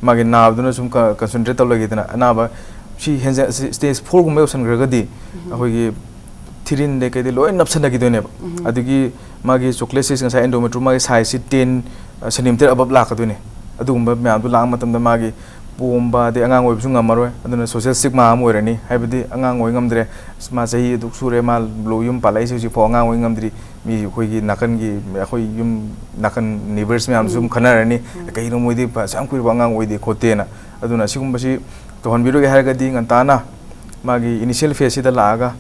ꯃꯥꯒꯤ ꯅꯥꯕꯗꯨꯅ ꯁꯨꯝ ꯀ-, concentrate ꯇꯧ ꯂꯩꯈꯤꯗꯅ ꯑꯅꯥꯕ ꯁꯤ ꯍꯦꯟꯖ-, ꯁꯤ stage fourꯒꯨꯝꯕ ꯌꯧꯁꯟꯈ꯭ꯔꯒꯗꯤ ꯎꯝ꯫ ꯑꯩꯈꯣꯏꯒꯤ ꯊꯤꯔꯤꯟꯗꯩ ꯀꯩꯗꯩ ꯂꯣꯏ ꯅꯞꯁꯟꯅꯈꯤꯗꯣꯏꯅꯦꯕ꯫ ꯎꯝ꯫ ꯑꯗꯨꯒꯤ ꯃꯥꯒꯤ chocolate cyst, ꯉꯁꯥꯏ endometrium ꯃꯥꯒꯤ sizeꯁꯤ ten centimeter above ꯂꯥꯛꯀꯗꯣꯏꯅꯦ꯫ ꯑꯗꯨꯒꯨꯝꯕ ꯃꯌꯥꯝꯗꯨ ꯂꯥꯛꯄ ꯃꯇꯝꯗ ꯃꯥꯒꯤ ꯄꯣꯝꯕ, ꯑꯗꯩ ꯑꯉꯥꯡ ꯑꯣꯏꯕꯁꯨ ꯉꯝꯃꯔꯣꯏ꯫ ꯑꯗꯨꯅ social stigma ꯑꯃ ꯑꯣꯏꯔꯅꯤ, ꯍꯥꯏꯕꯗꯤ ꯑꯉꯥꯡ ꯑꯣꯏ ꯉꯝꯗ꯭ꯔꯦ, ꯑꯁ, ꯃꯥ ꯆꯍꯤ ꯑꯗꯨꯛ ꯁꯨꯔꯦ, ꯃꯥ ꯂꯣ-, ꯌꯨꯝ ꯄꯥꯜꯂꯛꯏꯁꯦ ꯍꯧꯖꯤꯛꯐꯥꯎ ꯑꯉꯥꯡ ꯑꯣꯏ ꯉꯝꯗ꯭ꯔꯤ꯫ ꯃꯤ ꯑꯩꯈꯣꯏꯒꯤ ꯅꯥꯀꯟꯒꯤ, ꯑꯩꯈꯣꯏ ꯌꯨꯝ ꯅꯥꯀꯟ neighbours ꯃꯌꯥꯝꯁꯨ ꯑꯗꯨꯝ ꯎꯝ꯫ ꯈꯟꯅꯔꯅꯤ, ꯎꯝ꯫ "ꯀꯩꯅꯣ ꯃꯣꯏꯗꯤ ꯑꯁꯨꯛ ꯌꯥꯝ ꯀꯨꯏꯔꯕ ꯑꯉꯥꯡ ꯑꯣꯏꯗꯦ" ꯈꯣꯠꯇꯦꯅ꯫ ꯑꯗꯨꯅ ꯑꯁꯤꯒꯨꯝꯕꯁꯤ ꯇꯧꯍꯟꯕꯤꯔꯣꯏꯒꯦ ꯍꯥꯏꯔꯒꯗꯤ ꯉꯟꯇꯥꯅ ꯃꯥꯒꯤ initial phaseꯁꯤꯗ ꯂꯥꯛꯑꯒ,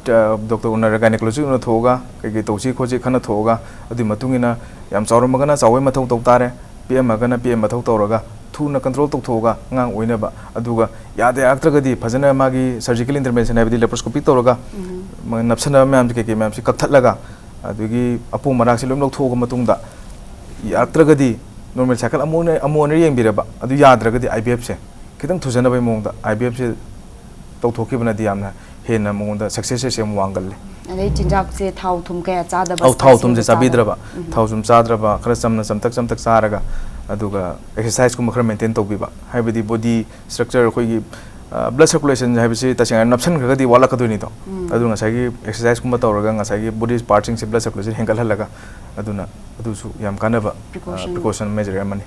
ꯑ, doctor ꯎꯅꯔꯒ, gynecologist ꯎꯅꯊꯣꯛꯑꯒ, ꯀꯩ ꯀꯩ ꯇꯧꯁꯤ ꯈꯣꯠꯁꯤ ꯈꯟꯅ ꯊꯣꯛꯑꯒ, ꯑꯗꯨꯒꯤ ꯃꯇꯨꯡ ꯏꯟꯅ ꯌꯥꯝ ꯆꯥꯎꯔꯝꯃꯒꯅ ꯆꯥꯎꯕꯒꯤ ꯃꯊꯧ ꯇꯧ ꯇꯥꯔꯦ, ꯄꯤꯛꯑꯝꯃꯒꯅ ꯄꯤꯛꯑ ꯃꯊꯧ ꯇꯧꯔꯒ, ꯊꯨꯅ control ꯇꯧꯊꯣꯛꯑꯒ ꯑꯉꯥꯡ ꯑꯣꯏꯅꯕ, ꯑꯗꯨꯒ ꯌꯥꯗ ꯌꯥꯔꯛꯇ꯭ꯔꯒꯗꯤ ꯐꯖꯅ ꯃꯥꯒꯤ surgical intervention ꯍꯥꯏꯕꯗꯤ laparoscopy ꯇꯧꯔꯒ, ꯎꯝ꯫ ꯃ-, ꯅꯞꯁꯟꯅꯕ ꯃꯌꯥꯝꯁꯦ, ꯀꯩ ꯀꯩ ꯃꯌꯥꯝꯁꯦ ꯀꯛꯊꯠꯂꯒ, ꯑꯗꯨꯗꯒꯤ ꯑꯄꯣꯝ ꯑꯔꯥꯛꯁꯦ ꯂꯣꯏ ꯂꯧꯊꯣꯛꯑꯕ ꯃꯇꯨꯡꯗ, ꯌꯥꯔꯛꯇ꯭ꯔꯒꯗꯤ normal cycle ꯑꯃꯨꯛ ꯑꯣꯏꯅ, ꯑꯃꯨꯛ ꯑꯣꯏꯅ ꯌꯦꯡꯕꯤꯔꯕ, ꯑꯗꯨ ꯌꯥꯗ꯭ꯔꯒꯗꯤ IVFꯁꯦ ꯈꯤꯇꯪ ꯊꯨꯖꯅꯕꯒꯤ ꯃꯑꯣꯡꯗ ꯑꯥꯏ ꯕꯤ ꯑꯦꯐꯁꯦ ꯇꯧꯊꯣꯛꯈꯤꯕꯅꯗꯤ ꯌꯥꯝꯅ ꯍꯦꯟꯅ ꯃꯉꯣꯟꯗ ꯁꯛꯁꯦꯁ ꯔꯦꯠꯁꯦ ꯌꯥꯝ ꯋꯥꯡꯒꯜꯂꯦ꯫ ꯑꯗꯩ ꯆꯤꯟꯖꯥꯛꯁꯦ ꯊꯥꯎ ꯊꯨꯝ ꯀꯌꯥ ꯆꯥꯗꯕ, ꯑꯧ, ꯊꯥꯎ spicy ꯊꯨꯝꯁꯦ ꯑꯣꯏꯕ ꯆꯥꯗꯕ꯫ ꯆꯥꯕꯤꯗ꯭ꯔꯕ, ꯊꯥꯎ ꯊꯨꯝ ꯆꯥꯗ꯭ꯔꯕ, ꯈꯔ ꯆꯝꯅ ꯆꯝꯇꯛ ꯆꯝꯇꯛ ꯆꯥꯔꯒ, ꯑꯗꯨꯒ ꯑꯦꯛꯁꯔꯁꯥꯏꯁꯀꯨꯝꯕ ꯈꯔ ꯃꯦꯟꯇꯦꯟ ꯇꯧꯕꯤꯕ, ꯍꯥꯏꯕꯗꯤ ꯕꯣꯗꯤ ꯁ꯭ꯇ꯭ꯔꯛꯆꯔ ꯑꯩꯈꯣꯏꯒꯤ ꯕ꯭ꯂꯗ ꯁꯔꯀꯨꯂꯦꯁꯟ ꯍꯥꯏꯕꯁꯤ ꯇꯁꯦꯡꯅ ꯅꯞꯁꯟꯈ꯭ꯔꯒꯗꯤ ꯋꯥꯠꯂꯛꯀꯗꯣꯏꯅꯤꯗꯣ꯫ ꯑꯗꯨ ꯉꯁꯥꯏꯒꯤ ꯑꯦꯛꯁꯔꯁꯥꯏꯁꯀꯨꯝꯕ ꯇꯧꯔꯒ ꯉꯁꯥꯏꯒꯤ ꯕꯣꯗꯤ ꯄꯥꯔꯠꯁꯤꯡꯁꯦ ꯕ꯭ꯂꯗ ꯁꯔꯀꯨꯂꯦꯁꯟ ꯍꯦꯟꯒꯠꯍꯜꯂꯒ, ꯑꯗꯨꯅ ꯑꯗꯨꯁꯨ ꯌꯥꯝ ꯀꯥꯟꯅꯕ Precaution. ꯄ꯭ꯔꯤꯀꯣꯁꯟ ꯃꯦꯖꯔ ꯑꯃꯅꯤ꯫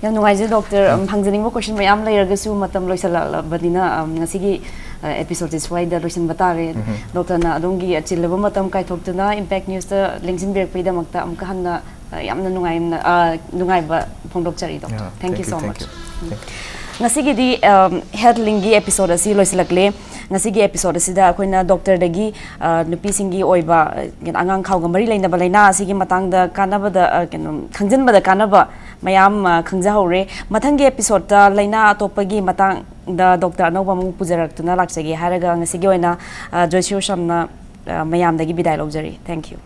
ꯌꯥꯝ ꯅꯨꯡꯉꯥꯏꯖꯩ ꯗꯣꯛꯇꯔ꯫ ꯎꯝ, ꯍꯪꯖꯅꯤꯡꯕ ꯀꯣꯏꯁꯟ ꯃꯌꯥꯝ ꯂꯩꯔꯒꯁꯨ ꯃꯇꯝ ꯂꯣꯏꯁꯤꯜꯂꯛꯂꯕꯅꯤꯅ, ꯑꯝ, ꯉꯁꯤꯒꯤ ꯑꯦꯄꯤꯁꯣꯗꯁꯦ ꯁ꯭ꯋꯥꯏꯗ ꯂꯣꯏꯁꯤꯟꯕ ꯇꯥꯔꯦ꯫ ꯗꯣꯛꯇꯔꯅ ꯑꯗꯣꯝꯒꯤ ꯑꯆꯤꯜꯂꯕ ꯃꯇꯝ ꯀꯥꯏꯊꯣꯛꯇꯨꯅ ꯏꯝꯄꯦꯛ ꯅ꯭ꯌꯨꯁꯇ ꯂꯦꯡꯁꯤꯟꯕꯤꯔꯛꯄꯒꯤꯗꯃꯛꯇ ꯑꯃꯨꯛꯀ ꯍꯟꯅ ꯑ, ꯌꯥꯝꯅ ꯅꯨꯡꯉꯥꯏꯅ, ꯑ, ꯅꯨꯡꯉꯥꯏꯕ ꯐꯣꯡꯗꯣꯛꯆꯔꯤ doctor. Yeah, Thank you thank you, so thank much꯫ you, thank you. ꯉꯁꯤꯒꯤꯗꯤ, ꯑꯝ, ꯍꯦꯜꯠ ꯂꯤꯡꯒꯤ ꯑꯦꯄꯤꯁꯣꯗ ꯑꯁꯤ ꯂꯣꯏꯁꯤꯜꯂꯛꯂꯦ꯫ ꯉꯁꯤꯒꯤ ꯑꯦꯄꯤꯁꯣꯗ ꯑꯁꯤꯗ ꯑꯩꯈꯣꯏꯅ ꯗꯣꯛꯇꯔꯗꯒꯤ, ꯑ, ꯅꯨꯄꯤꯁꯤꯡꯒꯤ ꯑꯣꯏꯕ, ꯑ, ꯀꯩꯅꯣ, ꯑꯉꯥꯡ ꯈꯥꯎꯒ ꯃꯔꯤ ꯂꯩꯅꯕ ꯂꯥꯏꯅꯥ ꯑꯁꯤꯒꯤ ꯃꯇꯥꯡꯗ ꯀꯥꯟꯅꯕꯗ, ꯑ, ꯀꯩꯅꯣ, ꯈꯪꯖꯤꯟꯕꯗ ꯀꯥꯟꯅꯕ ꯃꯌꯥꯝ, ꯑ, ꯈꯪꯖꯍꯧꯔꯦ꯫ ꯃꯊꯪꯒꯤ ꯑꯦꯄꯤꯁꯣꯗꯇ ꯂꯥꯏꯅꯥ ꯑꯇꯣꯞꯄꯒꯤ ꯃꯇꯥꯡꯗ ꯗꯣꯛꯇꯔ ꯑꯅꯧꯕ ꯑꯃꯨꯛ ꯄꯨꯖꯔꯛꯇꯨꯅ ꯂꯥꯛꯆꯒꯦ ꯍꯥꯏꯔꯒ ꯉꯁꯤꯒꯤ ꯑꯣꯏꯅ, ꯑ, ꯖꯣꯏꯁ꯭ꯔꯤ ꯁꯝꯅ, ꯑ, ꯃꯌꯥꯝꯗꯒꯤ ꯕꯤꯗꯥꯏ ꯂꯧꯖꯔꯤ꯫ Thank you꯫